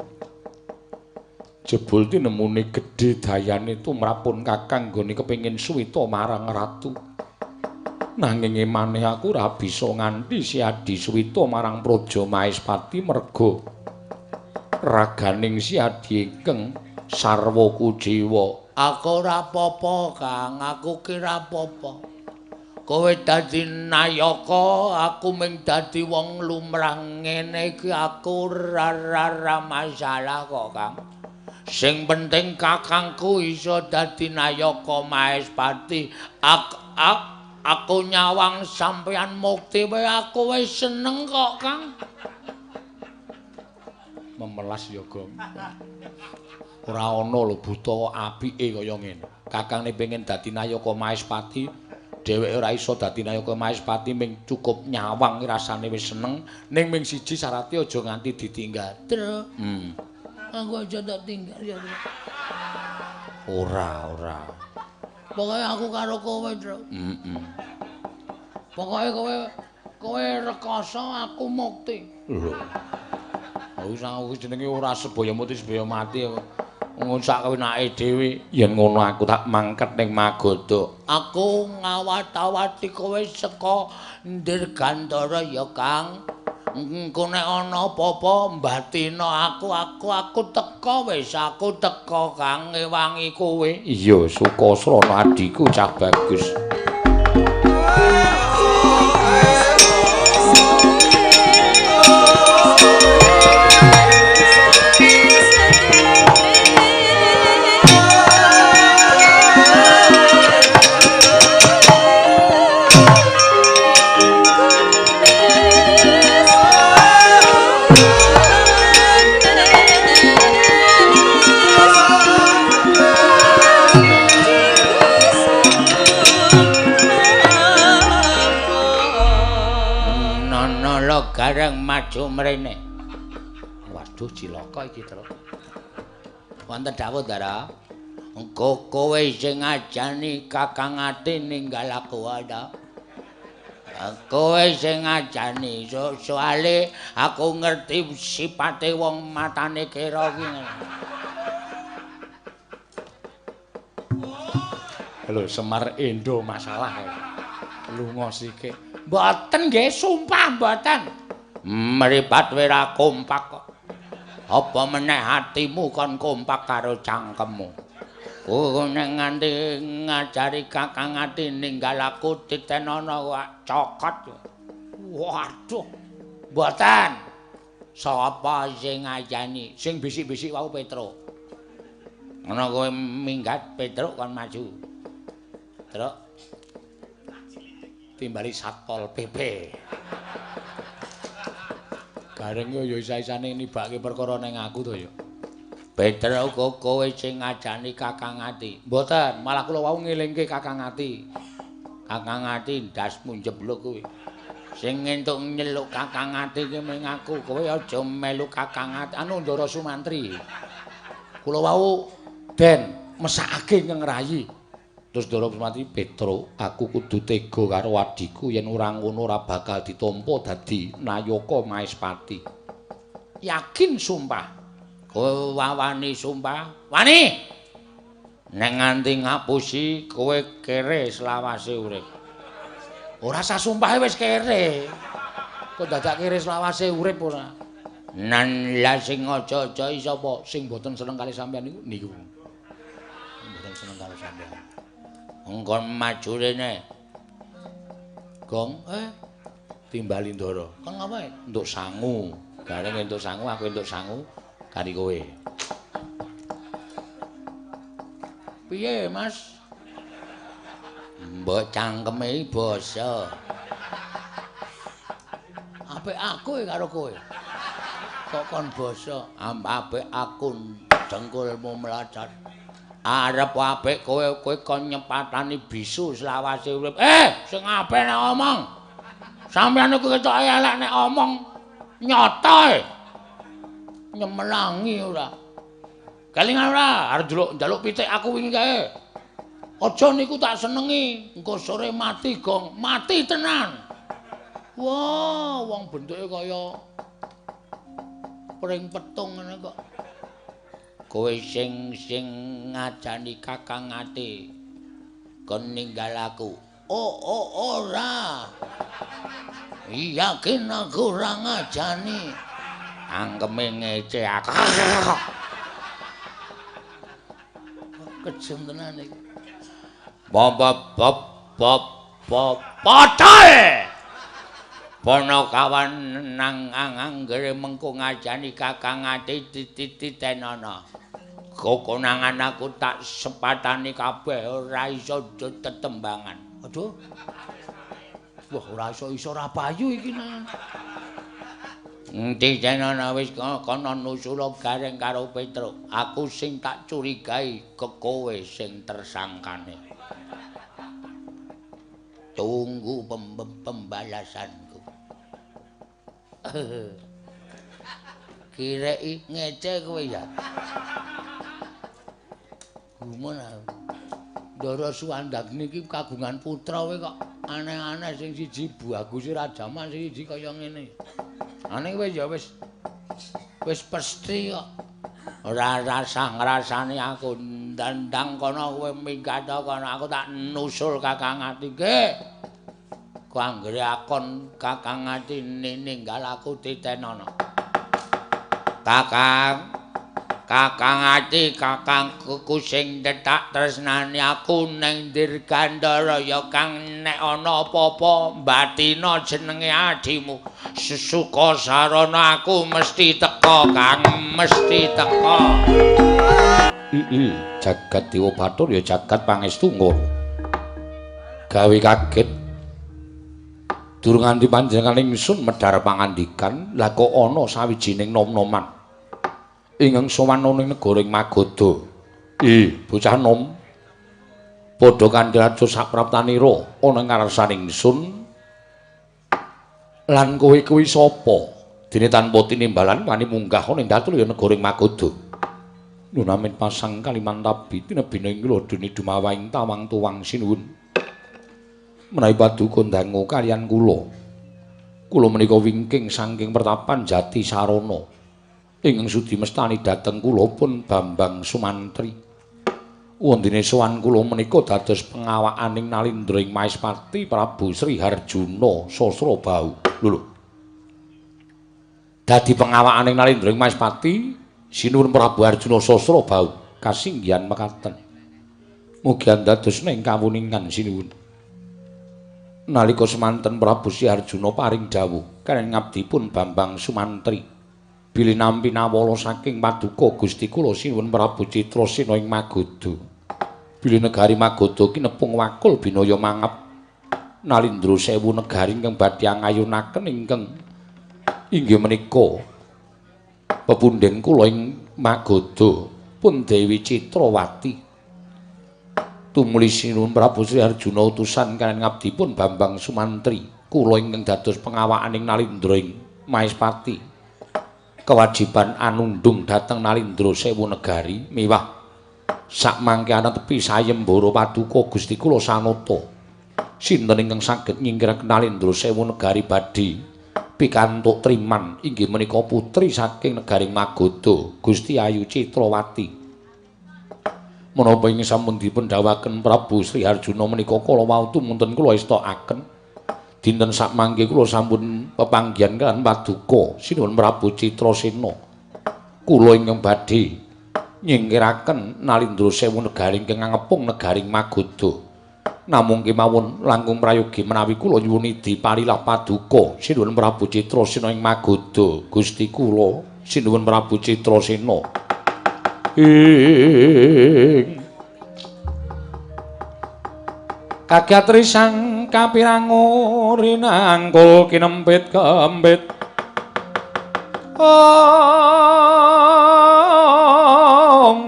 Jebul tinemune gedhe dayane tumrapun Kakang nggone kepengin suwita marang ratu. Nanging emane aku ora bisa nganti si Adi suwita marang Praja Maespati merga raganing si Adi ingkang sarwa kuciwa. Aku ora apa-apa, Kang. Aku ki ora apa-apa. Kowe dadi nayaka, aku mung dadi wong lumrah ngene iki aku ora masalah kok, Kang. Sing penting kakangku iso dadi nayaka Maespati. Aku nyawang sampeyan mukti wae aku wis seneng kok, Kang. Memelas ya, Gong. Ora ana lho buta apike kaya ngene. Kakangne pengen dadi nayaka Maespati, dheweke ora iso dadi nayaka Maespati ming cukup nyawang rasane wis seneng. Ning ming siji syarate aja nganti ditinggal. Tru. Aku aja tak tinggal ya. Ora, ora. Pokoke aku karo kowe, Tru. Heeh. Pokoke kowe rekoso aku mukti. Lho. Wis aku jenenge ora sebaya muti sebaya mati. Ngono sak kewenake dhewe. Yen ngono aku tak mangket ning Magadha. Aku ngawat-awati kowe saka Dirgantara ya, Kang. Engko nek ana apa-apa mbatina aku teka wis, aku teka Kang ngewangi kowe. Iya, Sukasrana adhiku cah bagus. Gareng maju mrene. Waduh cilaka iki, Tru. Wonten dawuh, Ndara. Engko kowe sing ngajani Kakang Ati ninggal aku ta. Kowe sing ngajani, soale aku ngerti sipate wong matane kira ki. Lho, Semar Endo masalah. Lunga sithik. Mboten nggih, sumpah mboten. Mripat ora kompak kok. Apa meneh atimu kon kompak karo cangkemmu. Oh nek nganti ngajari Kakang Ati ninggal aku titenono kok cokot. Waduh. Mboten. Sapa sing ngajani? Sing bisik-bisik wau Petro. Ngono kowe minggat Petro kon maju. Truk. Timbali Satpol PP. Gareng yo ya isa-isane nibake perkara ning aku to ya. Petro kok kowe sing ngajani Kakang Ati. Mboten, malah kula wau ngelingke Kakang Ati. Kakang Ati ndasmu njebluk kuwi. Sing entuk nyeluk Kakang Ati ki mung aku, kowe aja melu Kakang Ati. Anu Ndara Sumantri. Kula wau den mesakake ngengrayi. Terus Ndara Sumantri, "Petro, aku kudu tega karo adhiku yen ora ngono ora bakal ditampa dadi nayaka Maespati." Yakin sumpah. Kowe wawani sumpah? Wani. Nek nganti ngapusi kowe kere selawase urip. Ora sah sumpahe wis kere. Kok dadak kere selawase urip ora? Nan la sing aja-aja sapa sing mboten seneng kali sampean niku niku. Mboten seneng karo sampean. Engkon maju rene. Gong, timbali Ndara. Kon ngapa? Entuk sangu. Gareng entuk sangu, aku entuk sangu kari kowe. Piye, Mas? Mbok cangkeme basa. Apik aku karo kowe. Kok kon basa? Apik aku dengkulmu mlocot. Arep apik kowe, kowe kon nyepatani bisu selawase urip. Sing apik nek omong. Sampeyan niku ketoke elek nek omong. Nyata e. Nyemelangi ora. Kelingan ora arep njaluk pitik aku wingi kae. Aja niku tak senengi, engko sore mati gong, mati tenan. Wah, wong bentuke kaya pring petung ngene kok. Kowe sing ngajani Kakang Ati kon ninggal aku. Oh, ora. Yakin aku ora ngajani. Angkeme ngece aku. Kejem tenan iki. Bop bop bop bop padhae. Panakawan nang anggere mengko ngajani Kakang Ati tititenana. Kokonangan aku tak sepatani kabeh ora iso tetembangan. Aduh. Wah, ora iso ora payu iki nang. Endi jenana wis kono nusula Gareng karo Petruk. Aku sing tak curigai ke kowe sing tersangkane. Tunggu pembalasanku. Kireki ngece kowe ya. Gumun aku. Ndara Suwandagni iki kagungan putra kowe kok aneh-aneh sing siji bagus Rajaman sing siji kaya ngene. Ane kowe ya wis pesti kok. Ora rasah ngrasani aku ndandang kono kowe minggat kono aku tak nusul Kakang Ati nggih. Ku anggere akon Kakang Ati ninggal aku titenono. Kakang Kakang Ati kakangku sing tetak tresnani aku ning Dirgantara ya Kang nek ana apa-apa mbatina jenenge adimu sesuka sarana aku mesti teka Kang mesti teka. Jagat Dewa Bathara ya jagat pangestu ngono. Gawe kaget durung nganti panjenengan ingsun medhar pangandikan lah kok ana sawijining nom-noman ingkang sowan ana ing negara ing Magadha. Bocah nom padha kandha aja sapraptanira ana ing ngarsan ingsun. Lan kowe kuwi sapa? Dene tanpa tinimbalan wani munggah ana ing datul ya negara ing Magadha. Nunamin pasang Kalimantabi tinebina ing lodene dumawaing tawang tuwang sinuwun. Menawi paduka ndangu kaliyan kula. Kula menika wingking saking pertapan Jati Sarana. Ingkang sudi mestani dhateng kula pun Bambang Sumantri. Wondene sowan kula menika dados pengawakaning Nalindra ing Maespati Prabu Sri Harjuna Sasrabahu. Lho. Dadi pengawakaning Nalindra ing Maespati sinuwun Prabu Arjuna Sasrabahu kasinggihan mekaten. Mugi andadosna ing kawuningan sinuwun. Nalika semanten Prabu Sri Harjuna paring dawuh karen ngabdipun Bambang Sumantri. Bilih nampi nawala saking paduka Gusti kula sinuwun Prabu Citrasena ing Magadha. Bilih negari Magadha kinepung wakul binaya mangap Nalindra sewu negari ingkang badhe angayunaken ingkang inggih menika Pepunden kula ing Magadha pun Dewi Citrawati. Tumuli sinuwun Prabu Sri Arjuna utusan kaliyan ngabdipun Bambang Sumantri kula ingkang dados pengawakaning Nalindra ing Maespati. Kewajiban anundung dhateng Nalindra Sewu Negari miwah sakmangke anetepi sayembara paduka Gusti kula sanata. Sinten ingkang saged nyingkiraken Nalindra Sewu Negari badhe pikantuk triman inggih menika putri saking negari Magadha Gusti Ayu Citrawati. Menapa ing sampun dipun dawuhaken Prabu Sri Arjuna menika kala wau tumunten kula estokaken dinten sakmangke kula sampun pepanggihan kaliyan paduka sinuwun Prabu Citrasena. Kula ingkang badhe nyingkiraken Nalindra Sewu Negari ingkang ngepung negari Magadha. Namung kemawon langkung prayogi menawi kula nyuwun idi parilah paduka sinuwun Prabu Citrasena ing Magadha Gusti kula sinuwun Prabu Citrasena. Ing kagatri sang kapirangu rinangkul kinempit kempit ong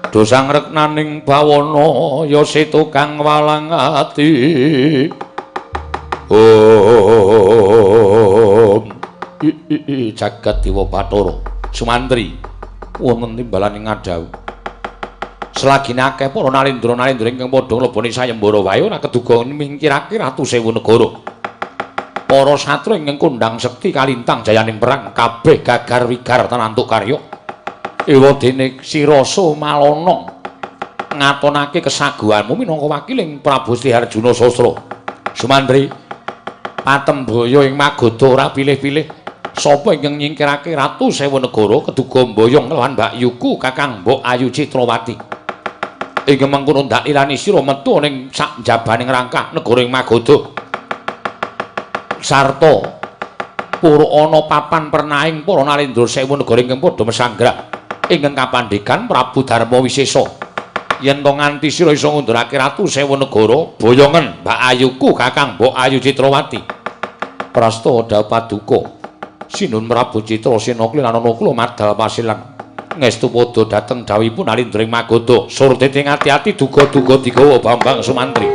dosang reknaning bawana ya si tukang walang ati. Om jagat dewa bathara Sumantri wonten timbalane ngadhawuh selagine akeh para nalindra-nalindra ingkang padha ngleboni sayembara wae ora keduga mingkirake ratu sewu negara. Para satru ingkang kondhang sekti kalintang jayaning perang kabeh gagar wigar tanantuk karya. Ewa dene sirasa malana ngatonake kesaguhanmu minangka wakiling Prabu Sri Arjuna Sastra. Sumantri patembaya ing Magadha ora pilih-pilih. Sapa ingkang nyingkirake ratu sewu negara keduga mboyong lawan mbakyuku Kakang Mbok Ayu Citrawati. Ingkang mengkono ndakilani sira metu ning sak njabaning rangkah negara ing Magadha. Sarta pura ana papan pernaing para nalindra sewu negara ingkang padha mesanggrah ingkang kapandegan Prabu Darma Wisesa. Yen to nganti sira iso ngundurake ratu sewu negara boyongen Mbak Ayuku Kakang Mbok Ayu Citrawati. Prasta dhawuh paduka sinuwun Prabu Citrasena klinanana kula madal pasilang ngestu padha dhateng dhawuhipun Nalindra ing Magadha. Surtete ati-ati duga-duga digawa Bambang Sumantri.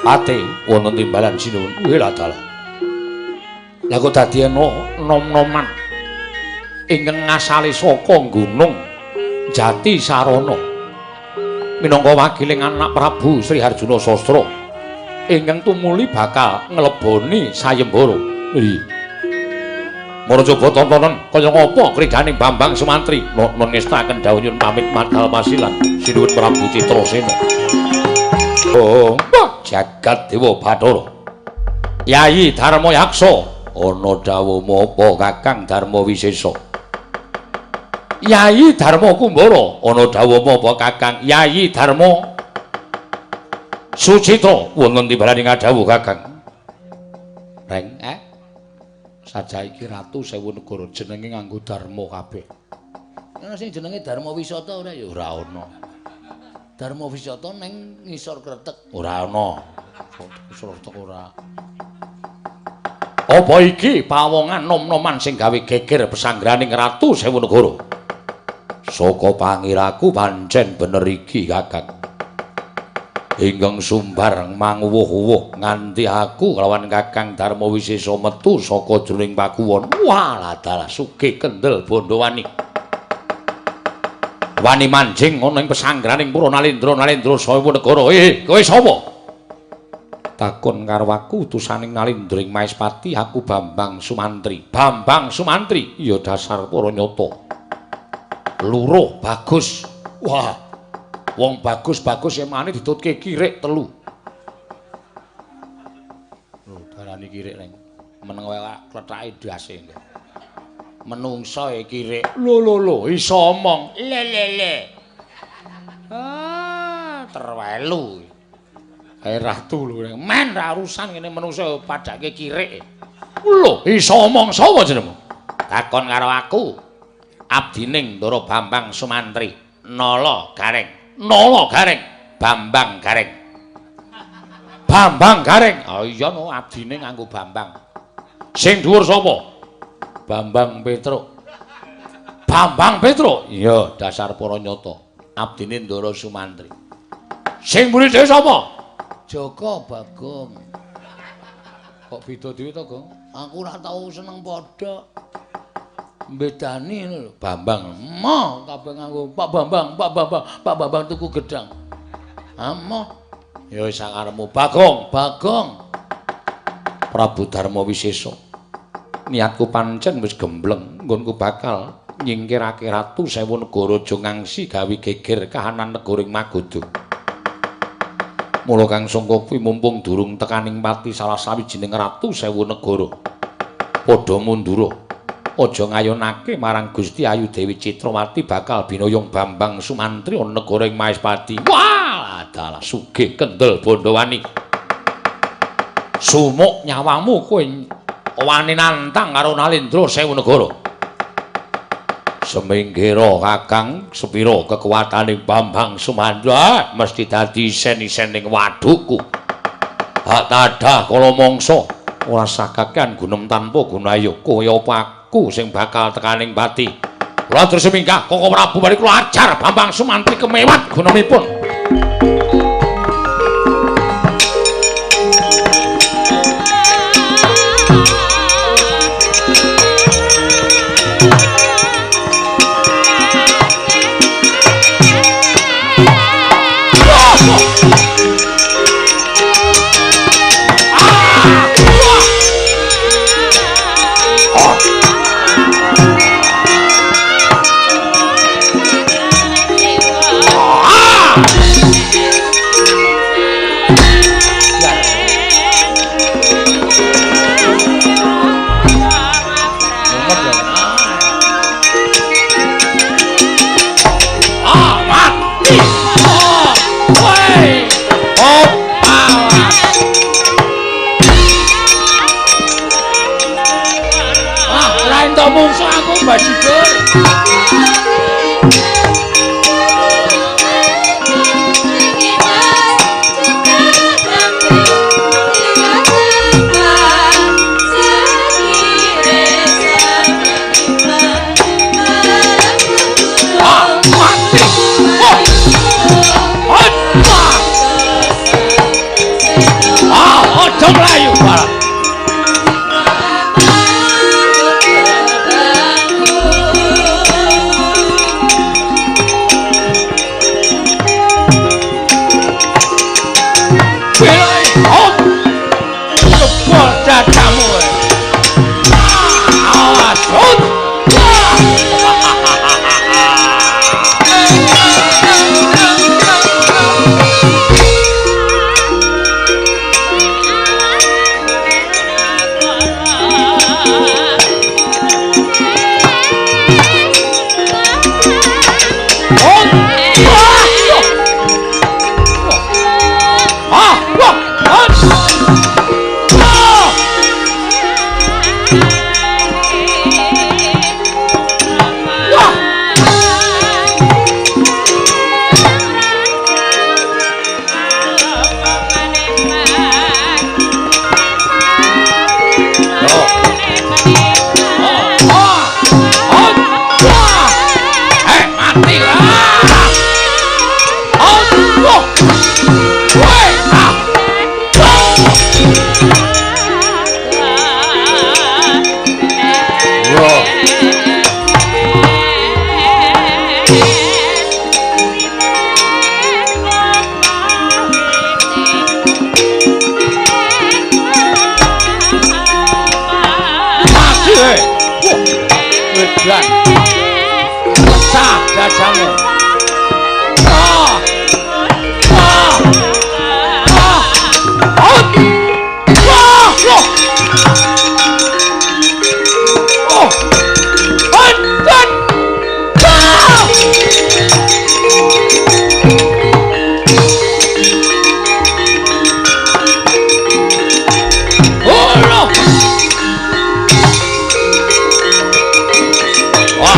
Pate wonten timbalan sinuwun. Wih dalah. Lah kok dadi ana nom-noman ingkang ngasale saka gunung Jati Sarana minangka wakiling anak Prabu Sri Harjuna Sastra ingkang tumuli bakal ngleboni sayembara. Ih. Mara coba tontonen kaya ngapa kridhaning Bambang Sumantri. Nun ngestaken dawuh nyuwun pamit madal pasilan sinuwun Prabu Citrasena. Oh, jagat dewa bathara. Yayi Darma Yaksa, ana dawuhmu apa Kakang Darma Wisesa? Yayi Darma Kumbara, ana dawuhmu apa Kakang Yayi Darma Sucitra? Wonten timbalane ngadhawuh Kakang. Reng, saja iki ratu sewu negara jenenge nganggo Darma kabeh. Ana sing jenenge Darma Wisata ora ya? Ora ana. Darma Wisata ning ngisor kretek ora ana. Ngisor kretek ora. Apa iki pawongan nom-noman sing gawe geger pesanggraning ratu sewu negara? Saka pangiraku pancen bener iki Kakang. Ingkang sumbar manguwuh-uwuh nganti aku kelawan Kakang Darma Wisesa metu saka jroning pakuwon. Walah dalah sugih kendel Bondowani. Wani manjing ana ing pesanggraning para nalindra-nalindra sewu negara. Kowe sapa? Takon karo aku utusaning Nalindra ing Maespati, aku Bambang Sumantri. Bambang Sumantri? Iya dasar para nyata. Luruh bagus. Wah. Wong bagus-bagus emane ditutke kirik telu. Lho, darani kirik reng. Meneng wae klethake ndase. Menungsa iki rek. Lho lho lho, iso omong. Le le le. Ah, terwelu. Kae ratu lho. Men ra urusan ngene menungsa padake kirik. Lho, iso omong sapa jenengmu? Takon karo aku. Abdining Ndara Bambang Sumantri. Nala Gareng. Nala Gareng. Bambang Gareng. Bambang Gareng. Ah iya no, abdine nganggo Bambang. Sing dhuwur sapa? Bambang Petruk. Bambang Petruk? Iya, dasar para nyata. Abdine Ndara Sumantri. Sing mburi dhewe sapa? Jaka Bagong. Kok beda dhewe to, Gong? Aku ora tau seneng padha. Mbedani ngono lho, Bambang. Moh kabeh nganggo Pak Bambang, Pak Bambang, Pak Bambang tuku gedang. Amoh. Ya wis sakarepmu Bagong, Bagong. Prabu Darma Wisesa. Niatku pancen wis gembleng, nggonku bakal nyingkirake Ratu Sewu Negara aja ngangsi gawe geger kahanan negara ing Magadha. Mula kang sangka kuwi mumpung durung tekaning pati salah sawijining Ratu Sewu Negara. Padha mundura. Aja ngayonake marang Gusti Ayu Dewi Citrawati bakal binuyung Bambang Sumantri ana negara ing Maespati. Wah, dalah sugih kendel Bandawani. Sumuk nyawamu kowe wani nantang karo Nalendra Sewu Negara. Seminggira Kakang, sepira kekuatane Bambang Sumantri mesti dadi isen-isen ning wadukku. Hak tadah kala mangsa ora sakakean gunem tanpa gunaya kaya apa aku sing bakal tekaning pati. Kula terus minggah Koko Prabu bari kula ajar Bambang Sumantri kemewat gunemipun. Mungsu aku bajigur. Mati. Aja mlayu barang.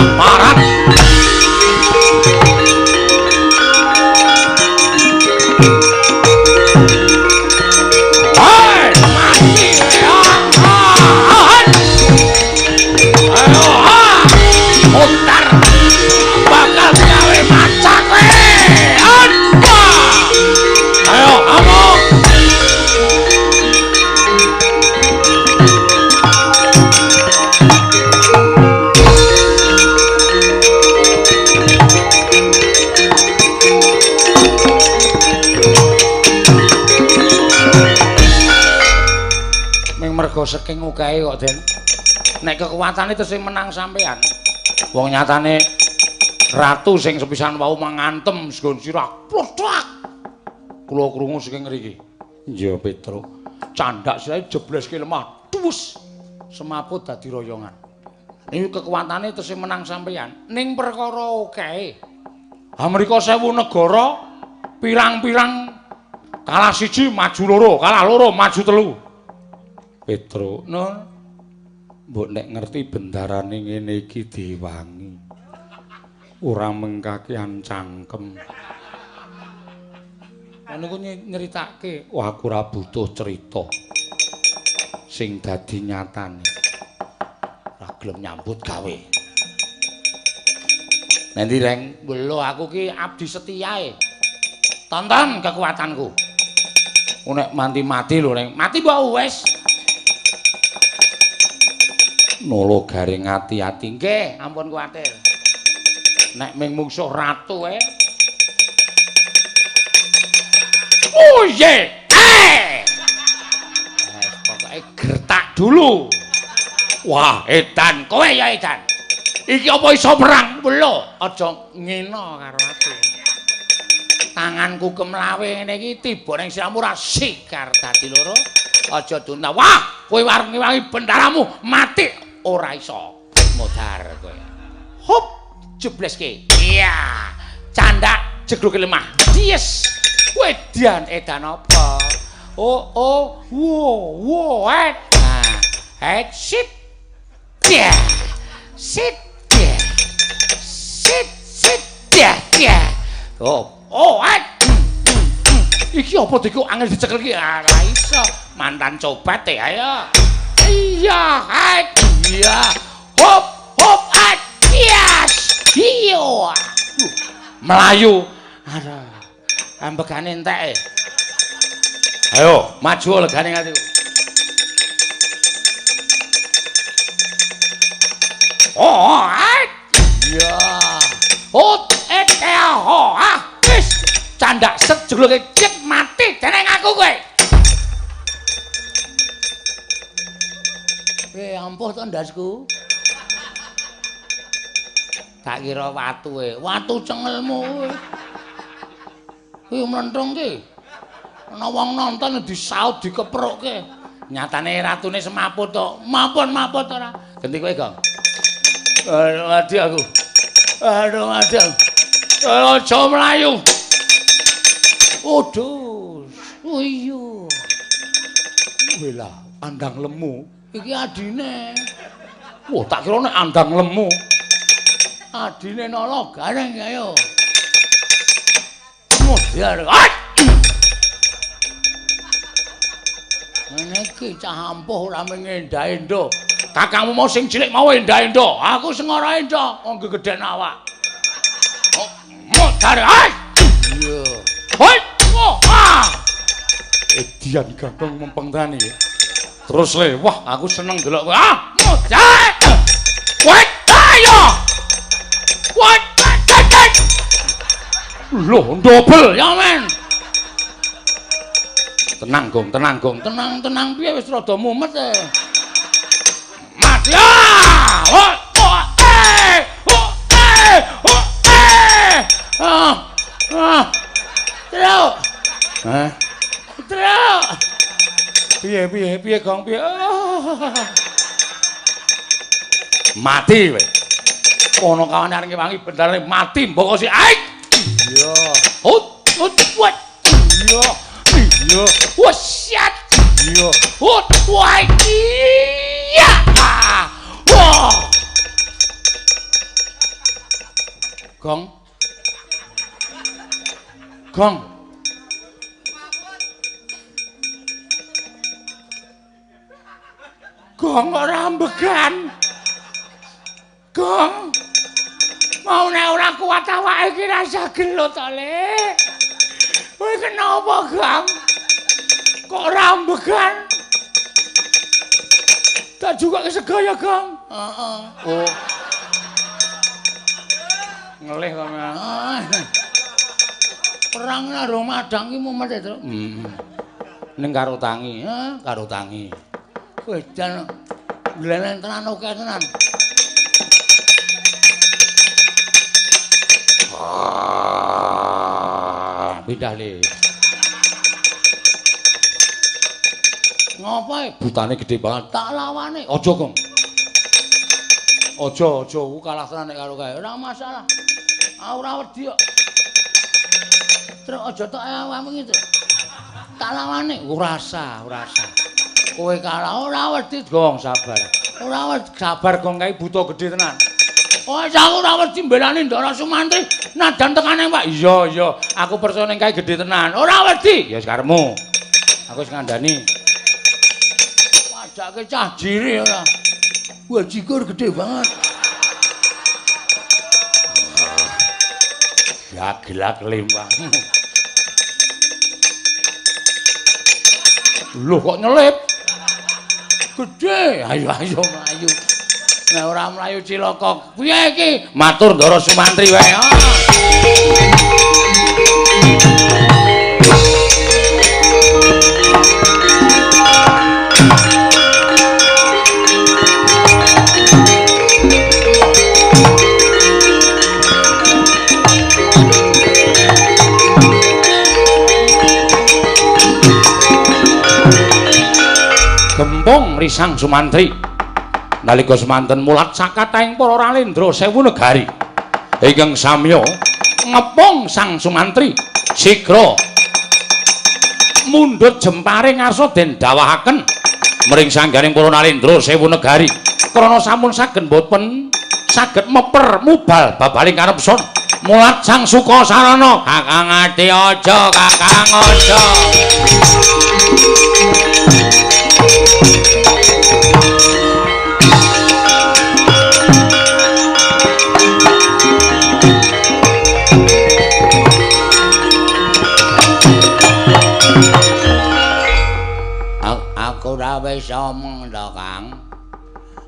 Marat. Hai, mati. Ayo, putar. Bakal gawe macak kowe. Ayo, amuk. Mergo saking ukae kok, Den. Nek kekuatane tesih menang sampean. Wong nyatane ratu sing sepisan wau mangantem sgon sirah. Plothak. Kula krungu saking ngriki. Iya, Petro. Candhak sirahe jebleske lemah. Duwes. Semaput dadi royongan. Niku kekuatane tesih menang sampean. Ning perkara ukae. Amerika 1000 negara pirang-pirang kalah siji maju loro, kalah loro maju telu. Petro, no, mbok nek ngerti bendarane ngene iki diwangi. Ora mengkakean cangkem. Niku nyeritake, wah aku ora butuh cerita. Sing dadi nyatane. Ora gelem nyambut gawe. Nanti reng, lho aku ki abdi setiae. Tonton kekuatanku. Nek mati-mati lho reng, mati mbok wis. Nolo garing ati-ati nggih, ampun kuwatir. Nek ming mungsuh ratu e. Oh ye. Eh. Pokoke gertak dulu. Wah, edan kowe ya edan. Iki apa iso perang? Lho, aja ngene karo aku. Tanganku kemlawe ngene iki tiba ning siramu ora sikar dadi loro. Aja dunta. Wah, kowe arep ngewangi bendaramu mati. Ora iso modar kowe. Hop, jebleske. Iya. Candak jegloke lemah. Yes. Wedan edan apa? Oh oh wo wo et. Nah, et sit. Ya. Sit. Ya. Sit sit ya ya. Oh, oh et. Iki apa diku angel dicekel iki? Ora iso. Mantan cobat e ayo. Iya, et. Iya. Hop, hop, et. Yes. Iya. Melayu. Aduh. Ambegane entek e. Ayo, maju legane ngatiku. Oh, et. Iya. Hot et ho ah. Wis candak set jegloke cek mati deneng aku kowe. Ampuh to ndasku. Tak kira watu e, watu cengelmu kowe. Kuwi mlenthung ki. Ana wong nonton disaut dikeprukke. Nyatane ratune semaput to. Mampun-mampun ora. Genti kowe, Gong. Aduh mati aku. Aduh mati aku. Aja mlayu. Waduh. Oh iya. Welah, andang lemu. Iki adine. Wah, tak kira nek andang lemu. Adine nala gareng ayo. Modar. Ngene iki cah ampuh ora mung endah-endah. Kakangmu mau sing cilik mau endah-endah. Aku sing ora endah, wong gegeden awak. Modar. Iya. Hoi. Ah. Edian gagong mempeng tani. Terus le, wah aku seneng delok kowe. Ah, modar. Woi, ayo. Woi, cek. Loh, dobel ya men. Tenang, Gong, tenang, Gong. Tenang, tenang piye wis rada mumet e. Mati. Ah! Oh, oh, eh. Oh, eh. Oh, eh. Ah. Ah. Truk. Hah? Truk. Piye, piye, piye, Gong, piye? Oh. Mati kowe. Ono kawane arep ngewangi bendare mati mbok si aik. Iya. Hut, hut, wat. Iya. Iya. Wah, siat. Iya. Hut, wah, iya. Wah. Gong. Gong. Gong ora ambegan. Gong. Mau nek ora kuat awake iki rasa gelut to, Le. Kowe kenapa, Gong? Kok ora ambegan? Tak juga kesega ya, Gong? Heeh. Oh. Ngelih kok. Perang karo madang ki mumet e, Truk. Heeh. Ning karo tangi, ha, karo tangi. Kowe jan glelen tenan oke tenan. Pindah le. Ngopo e? Butane gedhe banget. Tak lawane. Aja, Gong. Aja, aja, aku kalah tenan nek karo kae. Ora masalah. Aku ora wedi kok. Truk aja tok awakmu iki, Truk. Tak lawane. Ora usah, ora usah. Kowe kalah ora wedi, Gong, sabar. Ora wedi, sabar Gong, kae buta gedhe tenan. Oh, aku ora wedi mbelani Ndara Sumantri nadan tekane, Pak. Iya, iya, aku percaya ning kae gedhe tenan. Ora wedi. Ya sakarepmu. Aku wis ngandani. Padake cah jire ora. Wah, jikur gede banget. Ya gelak lembang. Loh kok nyelip? Gede. Ayo ayo mlayu. Nek ora mlayu cilaka. Piye iki? Matur Ndara Sumantri wae. Gempung Risang Sumantri. Nalika semanten mulat sakathahing para ralendra sewu negari ingkang samya ngepung Sang Sumantri sigra mundhut jempare ngarsa den dawahaken mring sangganing para nalendra sewu negari krana sampun saged boten saged meper mubal babaling kanepson mulat Sang Sukasarana. Kakang Adi aja, Kakang aja. Aku ora wis omong to, Kang.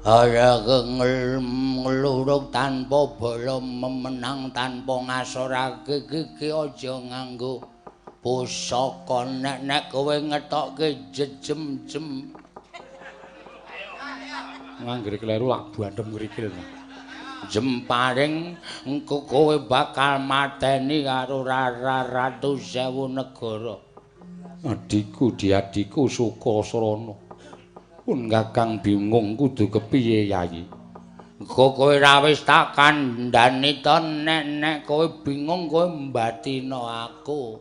Ora ngluruk tanpa bala memenang tanpa ngasorake gigi aja nganggo pusaka nek kowe ngetokke jejem-jem. Nganggere kleru lak bandem ngrikil. Jemparing engko kowe bakal mateni karo ratus sewu negara. Adhiku diadhiku Sukasarana. Pun Kakang bingung kudu kepiye Yayi. Engko kowe ra wis tak kandhani to nek kowe bingung kowe mbatino aku.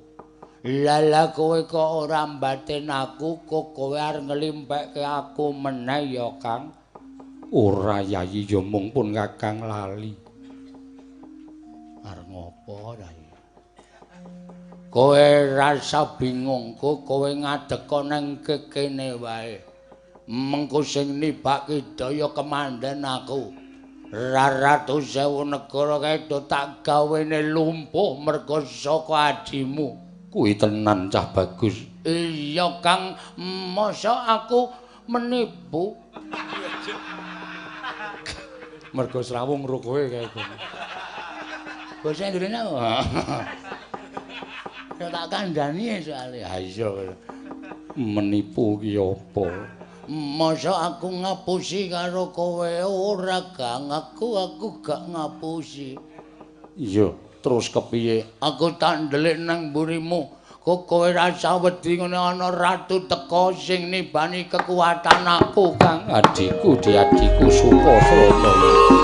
Lah kowe kok ora mbatin aku, kok kowe arep nglimpekke aku meneh ya, Kang? Ora Yayi ya mung pun Kakang lali. Arep ngopo Yayi? Kowe rasa bingung, kowe ngadeka nang kene wae. Mengko sing nibake daya kemandhen aku. Ratus sewu negara kae do tak gawene lumpuh merga saka adimu. Kuwi tenan cah bagus. Iya Kang, mosok aku menipu. Merga srawung ro kowe kae. Basa Indonesia apa? Ya tak kandhani soalé. Ha iya. Menipu ki apa? Mosok aku ngapusi karo kowe ora, Kang. Aku gak ngapusi. Iya, terus kepiye? Aku tak ndelik nang mburimu. Kok kowe rasa wedi ngene ana ratu teka sing nibani kekuatan aku, Kang. Adhiku diadhiku Sukasarana.